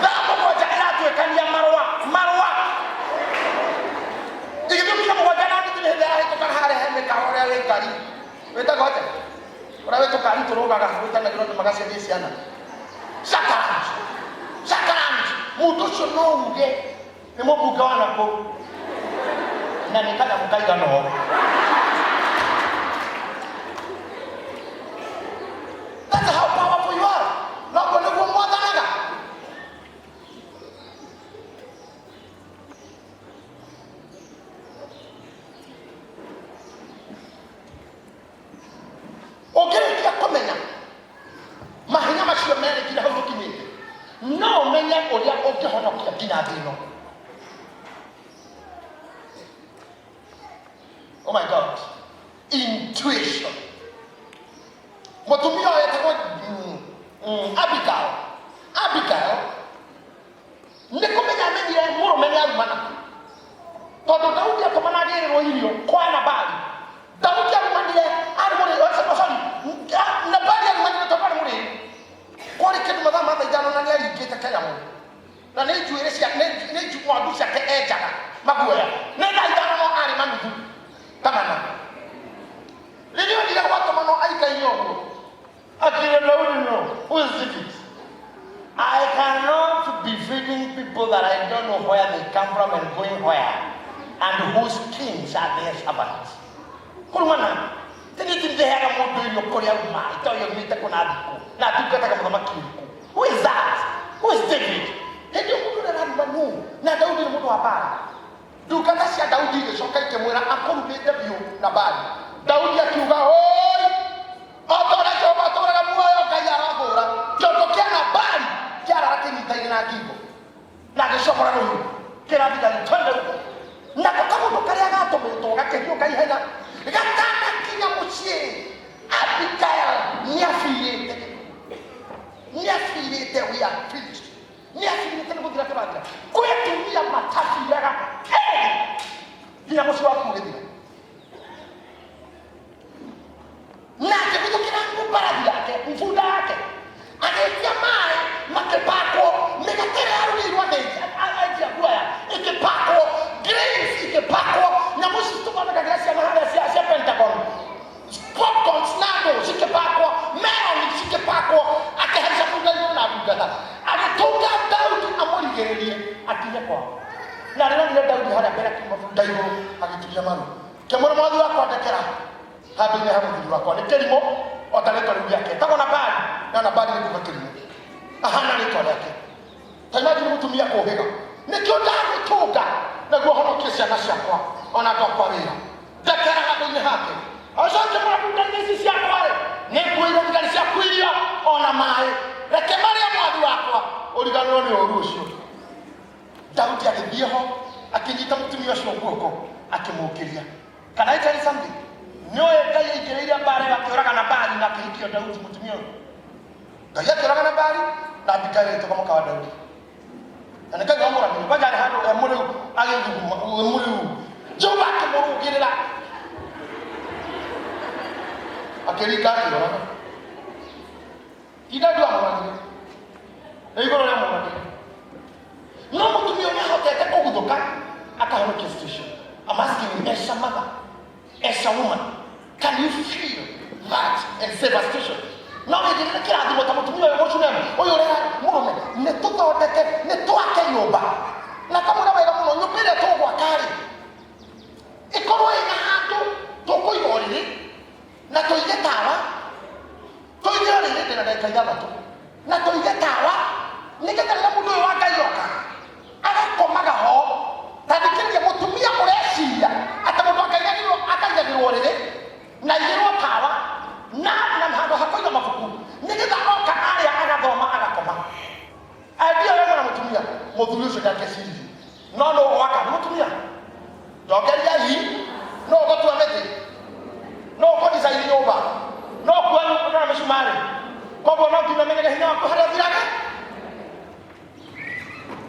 Thaa 7 ĩratuĩkania marũa marũa igĩthũkia 7:30 nĩ hĩndĩ yarahĩtũka harĩa he mĩkawa ũrĩa wĩ ngari wĩtagwo atĩa, ũrĩa wĩ tũkari tũrũgaga wĩtanagĩrwo andũ magaciathie ciana Sakaranji Sakaranji. Mũndũ ũcio no uge nĩ mũmbunge wa nakũu na nĩ kanyamũ kaigana ũũ. That's how powerful you are. Noguo nĩguo mwathanaga. Ũngĩrĩkia kũmenya mahinya macio merĩ nginya hau tũkinyĩte, no ũmenye ũrĩa ũngĩhonokia nginya thĩ ĩno. Oh my God, intuition. Mũtumia ũyũ etagwo Abigail. Abigail nĩ kũmenya amenyire mũrũme nĩ arumana, tondũ Daudi atũmana agĩrĩrwo irio kwa Nabali. Daudi arumanire arĩ mũrĩ, oh, sorry, Nabali arumanire tondũ arĩ mũrĩu. Kwarĩ kĩndũ mathaa ma thaa 5 na nĩ aringĩte kanyamũ na nĩ njuĩrĩ cia nĩ ng'ondu ciake enjaga maguoya. Nĩ thaa 5 no arĩ manuthu ta mana. Rĩrĩa onire gwatũmanwo aikaire ũguo akĩra Daudi, "No, who is it? I cannot Kings are their servants. Kũrumana tene tindeheaga mũndũ irio kũrĩa uma itoĩ aumĩte kũ na thikũ na atungataga mũthamaki ũrĩkũ. Who is that? Who is David? Hĩndĩ ĩyo mũndũ ũrĩa araruma nũ? Na Daudi nĩ mũndũ wa mbara. Ndungata cia Daudi igĩcoka ikĩmwĩra akũrumĩte biũ Nabali. Daudi akiuga, oi, o ta ũrĩa Jehova atũũraga muoyo, Ngai arahũra. Kĩondo kĩa Nabali kĩarara kĩnyitaine na ngingo na agĩcomora rũhiũ kĩrathigari twende huko. Nako kaũndũ karĩa gatũmĩtwo gakĩhiũka ihenya gatanakinya mũciĩ, Abigail nĩabirĩte, nĩabirĩte, we are finished. Nĩabirĩte nĩ gũthira kĩrathira. Kwĩ atumia matabiraga eri nginya mũciĩ waku ũgĩthira. Na akĩguthũkĩra mbarathi yake, bunda yake, agĩtia maĩ makĩpakwo, mĩgate ĩrĩa yarugĩirwo athĩnji endia guoya ĩkĩpakwo, grains ikĩpakwo, nyamũ ici tũthondekagĩra ciana harĩa cia Pentagon, popcorn snado cikĩpakwo, melon cikĩpakwo, akĩhaica bunda igũrũ na ndungata, agĩtũnga Daudi amũrigĩrĩrie akinye kwao. Na rĩrĩa onire Daudi harĩa mbere akiuma bunda igũrũ, agĩturia maru, kĩmwĩra, mwathi wakwa, ndekera handũ-inĩ ha mũthuri wakwa nĩ kĩrimũ o ta rĩtwa rĩu rĩake etagwo Nabali, na Nabali nĩ kuga kĩrimũ ahana rĩtwa rĩake. Ta imagine mũtumia kũhĩga, nĩkĩo ndagũtũnga naguo honokie ciana ciakwa ona andũ akwa wĩra, ndekera handũ-inĩ hake. Acoke mũra bunda-inĩ ici ciakwa rĩ nĩ nguĩire thigari ciaku irio ona maĩ, reke marĩe mwathi wakwa ũriganĩrwo nĩ ũru ũcio. Daudi agĩthiĩ ho akĩnyita mũtumia ũcio guoko akĩmũkĩria. Can I tell you something? Nĩũĩ Ngai aingĩrĩire mbara ĩyo akĩũraga Nabali na akĩhikio Daudi mũtumia ũyũ. Ngai akĩũraga Nabali na Abigaili agĩtuĩka mũka wa Daudi. Na nĩ Ngai wamũragire. Kwanja arĩ handũ e mũrĩu agĩthuguma e mũrĩu. Jehova akĩmũrũgĩrĩra. Akĩringa akĩũraga. Ti Daudi wamũragire. Nĩ igũrũ rĩamũragire. No mũtumia ũyũ nĩahotete kũguthũka akahonokia situation. I'm asking you as a mother, as a woman, can you feel that and save a situation? No wĩigĩrĩre kĩrathimo ta mũtumia ũyũ mũcunemu ũyũ ũrera mũrũme, nĩ tũthondeke, nĩ twake nyũmba na kamwĩra wega mũno, nyũmba ĩrĩa tũgwaka rĩ ĩkorwo ĩna handũ tũkũiga ũrĩrĩ na tũige tawa, tũige ũrĩrĩ, ndĩna ndagĩka 6, na tũige tawa nĩgetha rĩrĩa mũndũ ũyũ wa Ngai oka agakomaga ho. Ta thikĩrĩria, mũtumia ũreciria atĩ mũndũ akaigagĩrwo akaigagĩrwo ũrĩrĩ na aigĩrwo tawa na handũ ha kũiga mabuku nĩgetha oka arĩa agathoma agakoma. Andio we mwana mũtumia, mũthuri ũcio ndangĩciririe no nũ gwaka nĩ mũtumia njokeria hi no ũgũtua mĩtĩ, no ũkũdesign nyũmba, no kua nyũmba na mĩcumarĩ, koguo no nginya menyage hinya waku harĩa ũthiraga.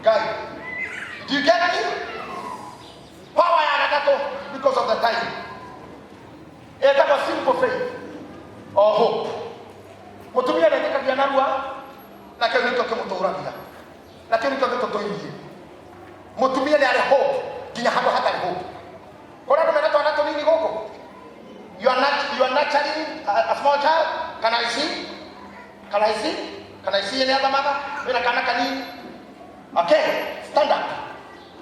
Ngai, do you get me? Power ya gatatũ, because of the time, ĩtagwo simple faith or hope. Mũtumia nĩetĩkagia narua na kĩu nĩkĩo kĩmũtũragia na kĩu nĩkĩo gĩtũtũirie. Mũtumia nĩ arĩ hope nginya handũ hatarĩ hope. Kũrĩ andũ mena twana tũnini gũkũ? You are nurturing a small child. Can I see? Can I see? Can I see any other mother wĩna kana kanini? Okay, stand up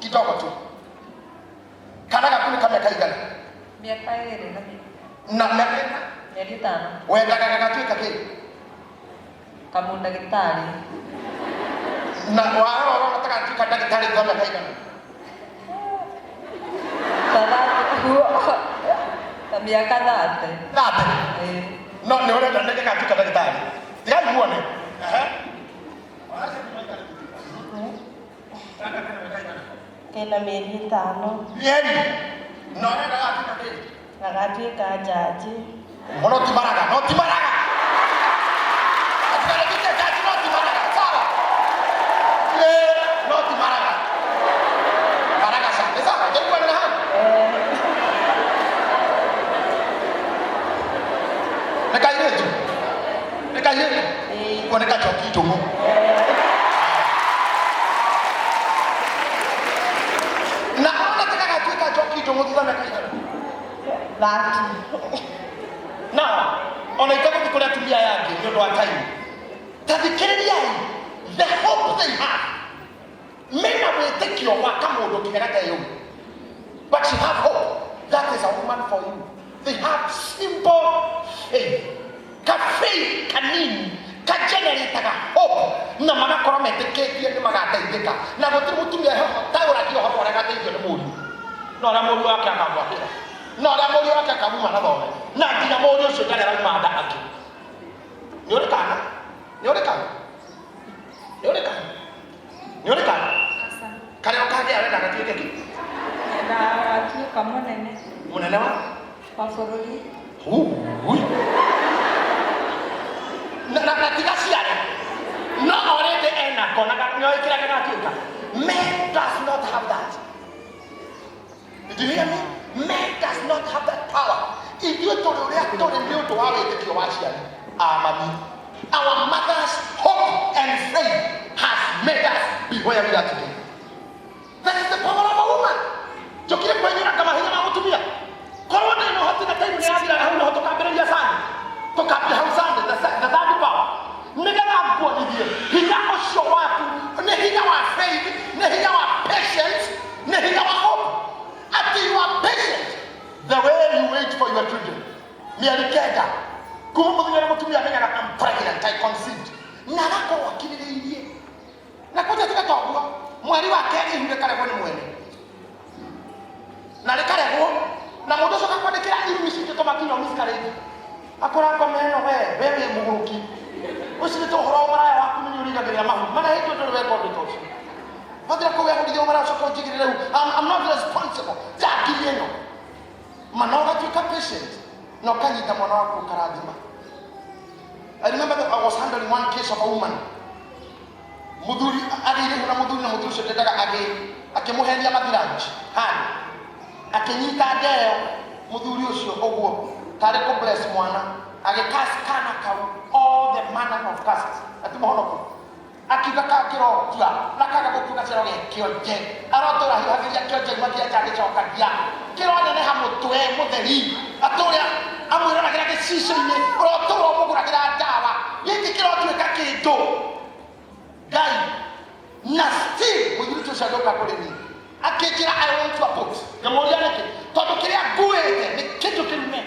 kidogo tu. Kana gaku nĩ kamĩaka igana? Mĩaka 2 na na mĩaka ĩna? Mĩeri 5. Wendaga gagatuĩka kĩ? Kamũndagĩtarĩ. Na warora ũrona ta gatuĩka ndagĩtarĩ thutha wa mĩaka igana? Ta 30 ũguo. Ta mĩaka 30. 30? Ĩĩ. No nĩ ũrenda nĩ gĩgatuĩka ndagĩtarĩ, tigai muone. Ehe. Kena mĩeri 5. Mĩeri na ũrenda gagatuĩka kĩ? Gagatuĩka njanji. Mũno ti maraga, no ti maraga. Atikaratuĩke jaji, no ti maraga. Sawa. Eh, no ti maraga. Maraga sa. Nĩ sawa, tũiguanĩra hau. Nĩ kairĩtu. Nĩ kairĩtu. Ĩĩ. Kuo nĩ kachoki ndũng'ũ. Na ũrona ta gagatuĩka njoki ndũng'ũ thutha mĩaka igana? 30. Na ona itegũthiĩ kũrĩ atumia aya angĩ nĩ ũndũ wa time, ta thikĩrĩriai the hope they have. Mena wĩtĩkio wa kamũndũ nginya gateyũĩ, but you have hope. They have simple faith. Ka faith kanini kagenerataga hope na magakorwo metĩkĩtie nĩ magateithĩka, na gũtirĩ mũtumia taũragia ũhoro ũrĩa agateithio nĩ mũriũ, no ũrĩa mũriũ wake akamwakĩra, na ũrĩa mũriũ wake akamuma na thome, na nginya mũriũ ũcio ndarĩ arauma nda angĩ. Nĩ ũrĩ kana? Nĩ ũrĩ kana? Nĩ ũrĩ kana? Nĩ ũrĩ kana? Aca. Karĩa ũkagĩa wenda gatuĩke kĩ? Nyenda gatuĩka mũnene. Mũnene wa? Wa bũrũri. Ui. Na tiga ciare no already enako na nĩoĩ kĩrĩa gĩgatuĩka. Men does not have that. Did you hear me? Men does not have that power. Ithuĩ tũrĩ ũrĩa tũrĩ nĩ ũndũ wa wĩtĩkio wa ciari a mami. Our mother's hope and faith has made us be where we are today. That is the power of a woman. Njũkire kwenyũranga mahinya ma mũtumia. Korwo ndĩ na ũhoti na time nĩ yathiraga hau nĩho tũkambĩrĩria Sunday. Tũkambia hau Sunday, the third power. Nĩgetha nguonithie hinya ũcio waku nĩ hinya wa faith, nĩ hinya wa patience, nĩ hinya wa hope. Atĩ you are patient the way you wait for your children. Mĩeri 9 kuma mũthenya ũrĩa mũtumia amenyaga I'm pregnant, I conceived. Na agakorwo akirĩrĩirie na kũnja tiga toguo mweri wa kerĩ ihu rĩkaregwo nĩ mwene na rĩkaregwo na mũndũ ũcio akakwandĩkĩra irumi cingĩtũma nginya miscarriage akora ngoma ĩno we wĩ mũgũrũki ũcio nĩ ũhoro wa maraya waku nĩ ũrigagĩrĩra mahu mana hĩndĩ ndũrĩ weka ũndũ ta ũcio wathira kũu wehũrithia ũmaraya ũcoke ũnjigĩrĩre rĩu I'm not responsible njangiri ĩno mana ũgatuĩka patient na ũkanyita mwana waku ũkarathima. I remember that I was handling one case of a woman. Muthuri agĩire ihu na muthuri, na muthuri ũcio ndendaga agĩ akĩmũhenia mathiranji handũ akĩnyita ndeo muthuri ũcio ũguo tarĩ kũ bless mwana agĩcurse kana kau all the manner of curses ati mũhonoku akiuga kangĩrokua na kaga gũkua gacero ge kĩonje arotũra hiũhagĩria kĩonje makia agĩcokagia kĩroneneha mũtwe mũtheri atũrĩa amwĩroragĩra gĩcicio-inĩ ũrotũra ũmũgũragĩra ndawa gĩkĩ kĩrotuĩka kĩndũ Ngai na still mũthuri ũcio agĩũka kũrĩ niĩ akĩnjĩra, "I want to abort." Ngĩmũria nĩkĩ, tondũ kĩrĩa nguĩte nĩ kĩndũ kĩrume,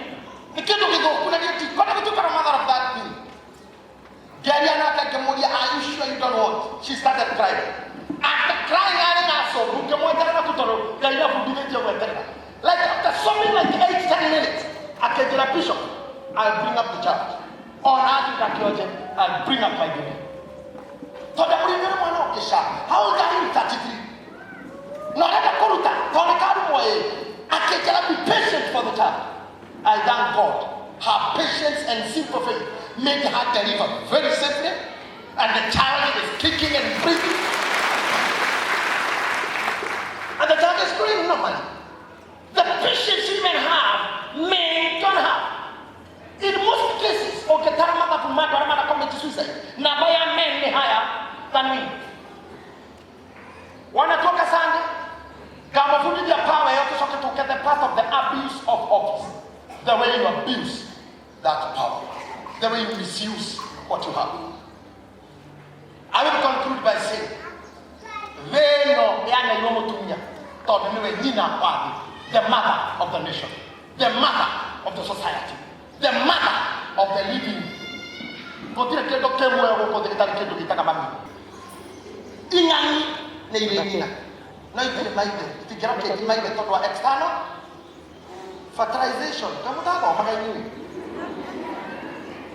nĩ kĩndũ gĩthũku na niĩ ndikwenda gũtuĩka na mother of that thing. Ngĩaria nake ngĩmũria, "Are you sure you don't want?" She started crying. After crying arĩ na cũngũ ngĩmweterera tu tondũ Ngai nĩabundithĩtie gweterera. Like after something like 8 10 minutes akĩnjĩra, "Bishop, I'll bring up the child. Ona atuĩka kĩonje, I'll bring up my baby." Tondũ mũrĩmi ũrĩ mwana ũngĩca, how old are you? 33 na ũrenda kũruta tondũ nĩ karumwo ĩ. Akĩnjĩra, "Be patient for the child." I thank God her patience and simple faith made her deliver very safely, and the child is kicking and breathing and the child is growing normally. The patience women have, men don't have. In most cases, ũngĩtara mathabu ma andũ arĩa mana commit suicide, namba ya men nĩ higher than women. Wanatoka Sunday ngamũbundithia power ĩyo tũcoke tũke the path of the abuse of office, the way you abuse that power, the way you misuse what you have. I will conclude by saying thĩ ĩno yaneirwo mũtumia tondũ nĩwe nyina wa thĩ, the mother of the nation, the mother of the society, the mother of the living. Gũtirĩ kĩndũ kĩ muoyo gũkũ thĩ gĩtarĩ kĩndũ gĩtaga mami. Ing'ang'i nĩ irĩ nyina no itirĩ maithe, itingĩrokĩti maithe tondũ wa external fertilization. Kamũtathomaga inyuĩ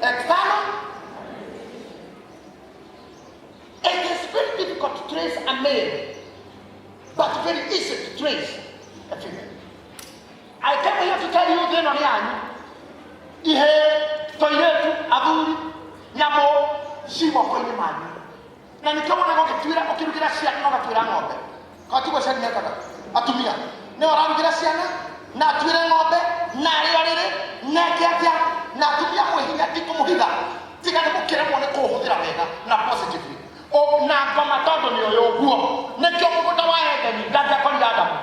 external. It is very difficult to trace a male but very easy to trace a female. I came here to tell you thĩ ĩno nĩ yanyu ihe tũirĩtu athuri nyamũ ci moko-inĩ manyu na nĩkĩo wonaga ũgĩtuĩra ũkĩrugĩra ciana na ũgatuĩra ng'ombe katiguo ciana mekaga atumia nĩ ũrarugĩra ciana na atuĩre ng'ombe na arĩo rĩrĩ neke atĩa na atumia mwĩ hinya ndikũmũhitha tiga nĩ mũkĩremwo nĩ kũũhũthĩra wega na positively o na ngoma tondũ nĩ ũyũ ũguo nĩkĩo mũgũnda wa Edeni ndangĩakorire Adamu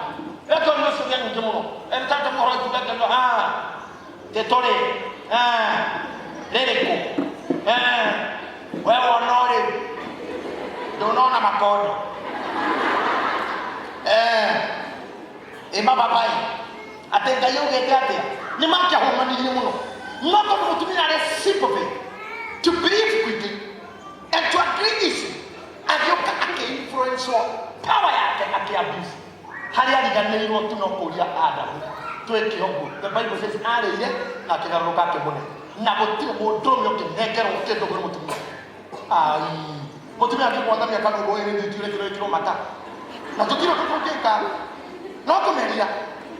ĩkĩo nĩ ũcio nyingĩ mũno ĩrĩtate mũhoro itunda ngendo ah tĩtũrĩ ah rĩrĩkũ ah we wona rĩu ndũnona makondo eh ĩ mababai atĩ Ngai augĩte atĩa. Nĩ mangĩahũmanirie mũno. No tondũ mũtumia arĩ sympathy to believe quickly and to agree easily, agĩũka akĩ-influence power yake akĩ-abuse. Harĩa ariganĩirwo tu no kũria Adamu twĩke ũguo. The Bible says arĩire na akĩgarũrũka akĩmũne. Na gũtirĩ mũndũrũme ũngĩnengerwo kĩndũ kũrĩ mũtumia. Ai, mũtumia angĩgwathamia kanua ũguo ĩrĩ ndindiure kĩro ĩkĩrwo mata. Na tũtirĩ ũndũ tũngĩka. No kũmeria.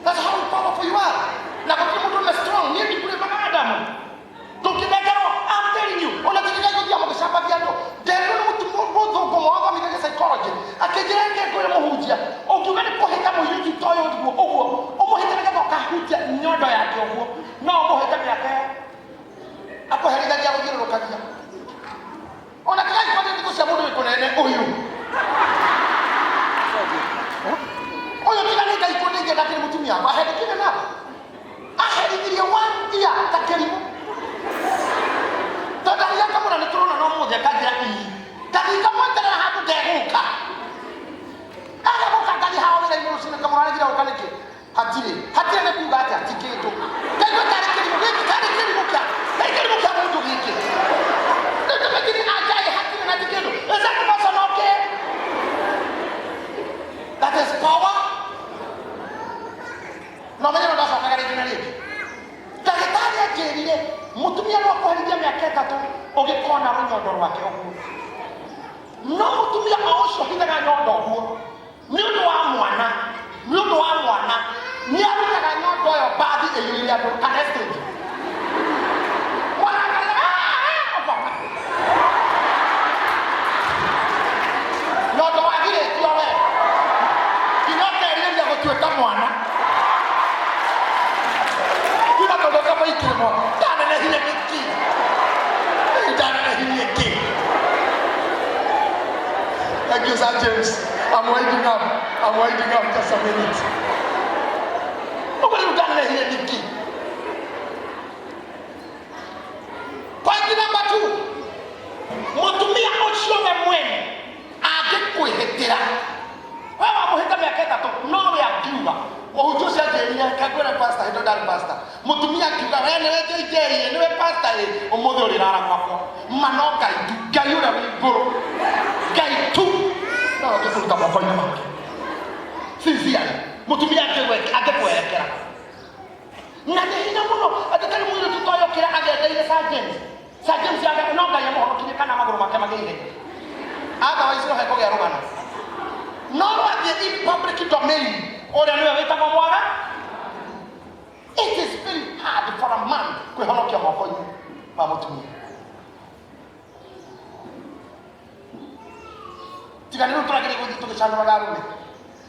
That's how powerful you are. Na gũtirĩ mũndũrũme strong. Niĩ ndikũrĩmaga Adamu. Ndũngĩnengerwo, I'm telling you. Ona tigigai gũthiĩ mũgĩcambagia andũ. Nderirwo nĩ mũthũngũ ũmwe wathomithagia psychology. Akĩnjĩra reke ngwĩre mũhunjia, ũngiuga nĩ kũhĩta mũirĩtu ta ũyũ ũguo ũguo, ũmũhĩte nĩgetha ũkahutia nyondo yake ũguo, no ũmũhĩte mĩaka ĩyo. Akũherithagia gũthiũrũrũkagia. Ona tigai kwaria thikũ cia mũndũ wĩ kũnene ũyũ. Ũyũ tiga nĩ Ngai kũndeithia ndakĩrĩ mũtumia wakwa. I had given up. Aherithirie one year ta kĩrimũ. Tondũ ndathiĩ akamwĩra nĩ tũronana ũmũthĩ akanjĩra ii. Ngathiĩ ngamweterera handũ ndegũka. Aga gũka ngathiĩ haha wĩra-inĩ rũcinĩ ngamwĩra aregire gũka nĩkĩ? Hatirĩ. Hatirĩ nĩ kuga atĩa? Ti kĩndũ. Ngaigua tarĩ kĩrimũ gĩkĩ, tarĩ kĩrimũ kĩa, tarĩ kĩrimũ kĩa mũndũ gĩkĩ. Rĩu ndĩmĩkiri anja ĩ hatirĩ na ti kĩndũ. Is that person okay? That is power. Na ũmenye no ndacokaga rĩngĩ na rĩngĩ. Ndagĩtarĩ anjĩrire mũtumia no akũherithia mĩaka 3 ũgĩkona rũnyondo rwake ũguo. No mũtumia o ũcio hithaga nyondo ũguo nĩ ũndũ wa mwana, nĩ ũndũ wa mwana nĩ arutaga nyondo ĩyo mbathi ĩiyũire andũ kana stage. Mwana akarĩra, "Ah, ah, ah." Nyondo wagirĩtio we nginya ũkerirĩria gũtuĩka mwana. Tiga tondũ ũkamũikire mwana. Ndanenehire nĩkĩ? Ndanenehire nĩkĩ? Thank you, Sir James. I'm winding up. I'm winding up just a minute. Ũguo rĩu ndanenehire nĩkĩ? Point number 2. Mũtumia ũcio we mwene angĩkwĩhĩtĩra, we wamũhĩta mĩaka 3, no we angiuga, mũhunjia ũcio anjĩrire, reke ngwĩre pastor, hĩndĩ ĩyo ndarĩ pastor. Mũtumia angiuga, we nĩwe JJ, ĩ, nĩwe pastor, ĩ, ũmũthĩ ũrĩrara gwakwa. Ma no Ngai tu, Ngai ũrĩa wĩ igũrũ, Ngai tu no ũngĩkũruta moko-inĩ make. Sincerely, mũtumia angĩkwerekera. Na nĩ hinya mũno atĩ tarĩ mũirĩtu ta ũyũ kĩrĩa agendeire Sir James. Sir James age no Ngai amũhonokirie kana magũrũ make magĩire. Otherwise no hekũgĩa rũgano. No rwathiĩ in public domain, ũrĩa nĩwe wĩtagwo mwaga. It is very hard for a man kwĩhonokia moko-inĩ ma mũtumia. Tiga nĩ rĩu tũrageria gũthiĩ tũgĩcanũraga arũme.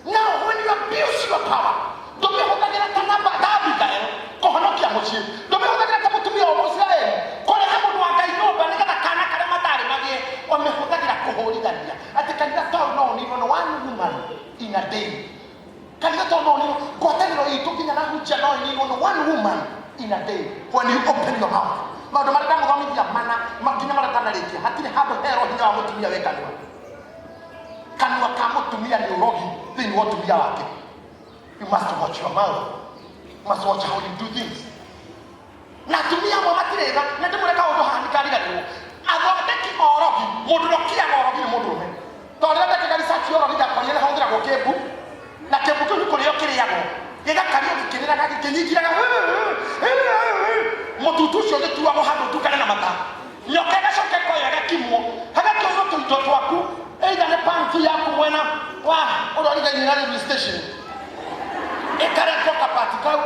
Now when you abuse your power, ndũmĩhũthagĩra ta namba ta Abigail kũhonokia mũciĩ, ndũmĩhũthagĩra ta mũtumia wa Mũisiraeli kũrehe mũndũ wa Ngai nyũmba nĩgetha kana karĩa matarĩ magĩe, ũmĩhũthagĩra kũhũrithania atĩ kanitha ta ũyũ no ũninwo nĩ one woman in a day. Kanitha ta ũyũ no ũninwo, ngwatanĩro itũ nginya na hunjia no ĩninwo nĩ one woman in a day when you open your mouth. Maũndũ marĩa ndamũthomithia mana nginya marĩa tanarĩkia, hatirĩ handũ herwo hinya wa mũtumia wĩ kanua. Kanua ka mũtumia nĩ ũrogi thĩinĩ wa ũtumia wake. You must watch your mouth. You must watch how you do things. Na atumia amwe matirĩ tha, na ndĩmwĩre kaũndũ haha ndikariganĩrwo. Athondeki orogi, mũndũ ũrĩa ũkiaga orogi nĩ mũndũrũme. Tondũ rĩrĩa ndekaga research ya orogi ndakorire nĩ hahũthĩragwo kĩmbu, na kĩmbu kĩu nĩ kũrĩo kĩrĩagwo, gĩgakario gĩkĩrĩraga gĩkĩnyingiraga, mũtutu ũcio ũgĩtuagwo handũ ũtukane na mata. Nyoka ĩgacoka ĩkoya ĩgakimwo, hagakĩoywo tũindo twaku, either nĩ panti yaku mwena wa ũrĩa ũrigainie na railway station, ĩkarengwo kabati kau,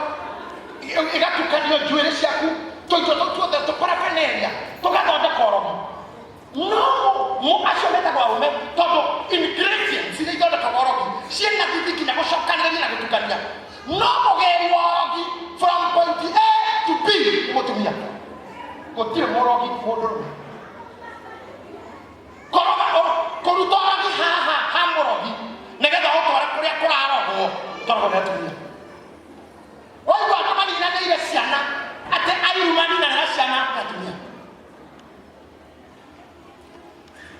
ĩgatukanio njuĩrĩ ciaku, tũindo tũu tuothe tũparaphaneria, tũgathondeka ũrogi. No acio metagwo arũme tondũ ingredients iria ithondekaga ũrogi ciĩna thithi nginya gũcokanĩrĩria na gũtukania. No mũgĩri wa ũrogi from point A to B nĩ mũtumia. Gũtirĩ mũrogi mũndũrũme. Kũroga, kũruta ũrogi haha ha mũrogi nĩgetha ũtware kũrĩa kũrarogwo twarogwo nĩ atumia. Waigua andũ maninanĩire ciana atĩ airu maninanĩra ciana nĩ atumia.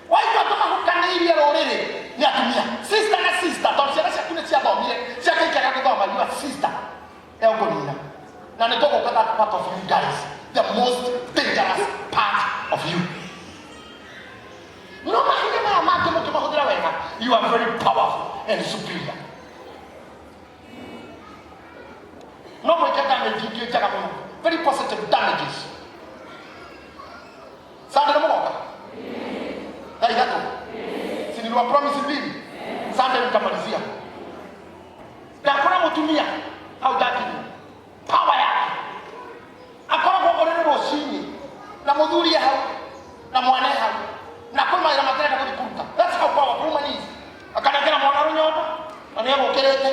Waigua andũ mahukanĩirie rũrĩrĩ nĩ atumia. Sister na sister, tondũ ciana ciaku nĩ ciathomire ciakĩikaga gũthoma, your sister egũkũnina. Na nĩ tũgũka Ndendete that part of you guys, the most dangerous part of you. No mahinda maya mangĩ mũkĩmahũthĩra wega, you are very powerful and superior. No mwĩke damage ingĩ njega mũno, very positive damages. Sunday nĩ mũgoka thaa 3, si niliwa promise mbili? Sunday nitamalizia. Ndakora mũtumia hau ndakinya power yake akoragwo ũrĩrĩ rũcinĩ na mũthuri e hau na mwana e hau na kwĩ mawĩra matarenda gũthiĩ kũruta. That's how powerful woman is. Akanengera mwana rũnyondo na nĩ egũkĩrĩte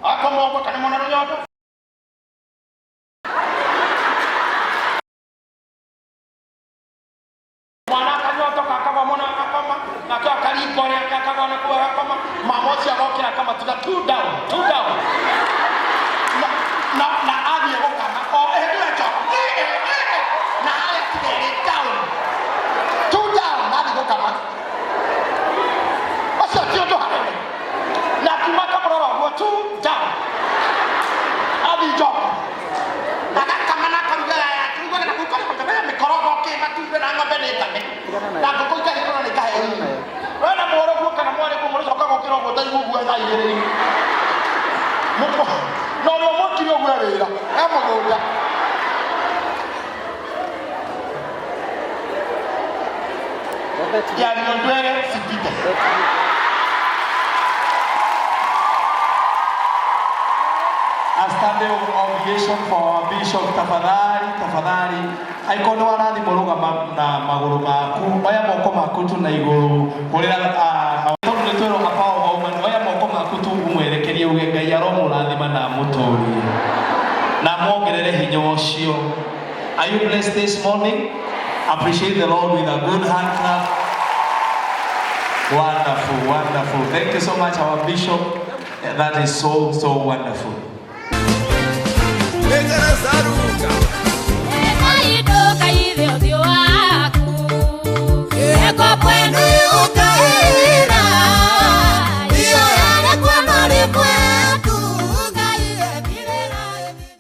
akoma ũguo kana mwana rũnyondo. Mwana akanyotoka akagwa mwana akakoma nake akaringa ũrĩa ake akagwa na kũu agakoma. Mama ũcio agokĩra akamatiga two down, two down, na na na athiĩ gũkama o hĩndĩ ĩyo njoka eh, eh, eh, eh, na harĩa tiga ĩrĩ down, two down, na athiĩ gũkama ũcio ti ũndũ hanene na akiuma akamũrora ũguo, two down, athiĩ njoka agakama na akaruga akirugaga na kũu karĩ mĩkorogo kĩ matumbĩ na ng'ombe nĩ ngame na ngũkũ ikahingũra na ikaheo irio. We na mũrũguo kana mwarĩguo mũrĩcoka gũkĩra ũguo ta iguguo thaa 2 na ũrĩa ũmũkire ũguo e wĩra e mũgũnda. Yaliyo ndwele sipite. A standing ovation for our bishop. Tafadhali, tafadhali, angĩkorwo nĩ warathimwo, rũgama na magũrũ maku, oya moko maku tu na igũrũ hũrĩra tondũ nĩ twĩrwo a power woman. Oya moko maku tu ũmwerekerie uge Ngai aromũrathima na amũtũrie na amuongerere hinya ũcio. Are you blessed this morning? Appreciate the Lord with a good hand clap. Wonderful, wonderful. Thank you so much, our bishop. That is so, so wonderful.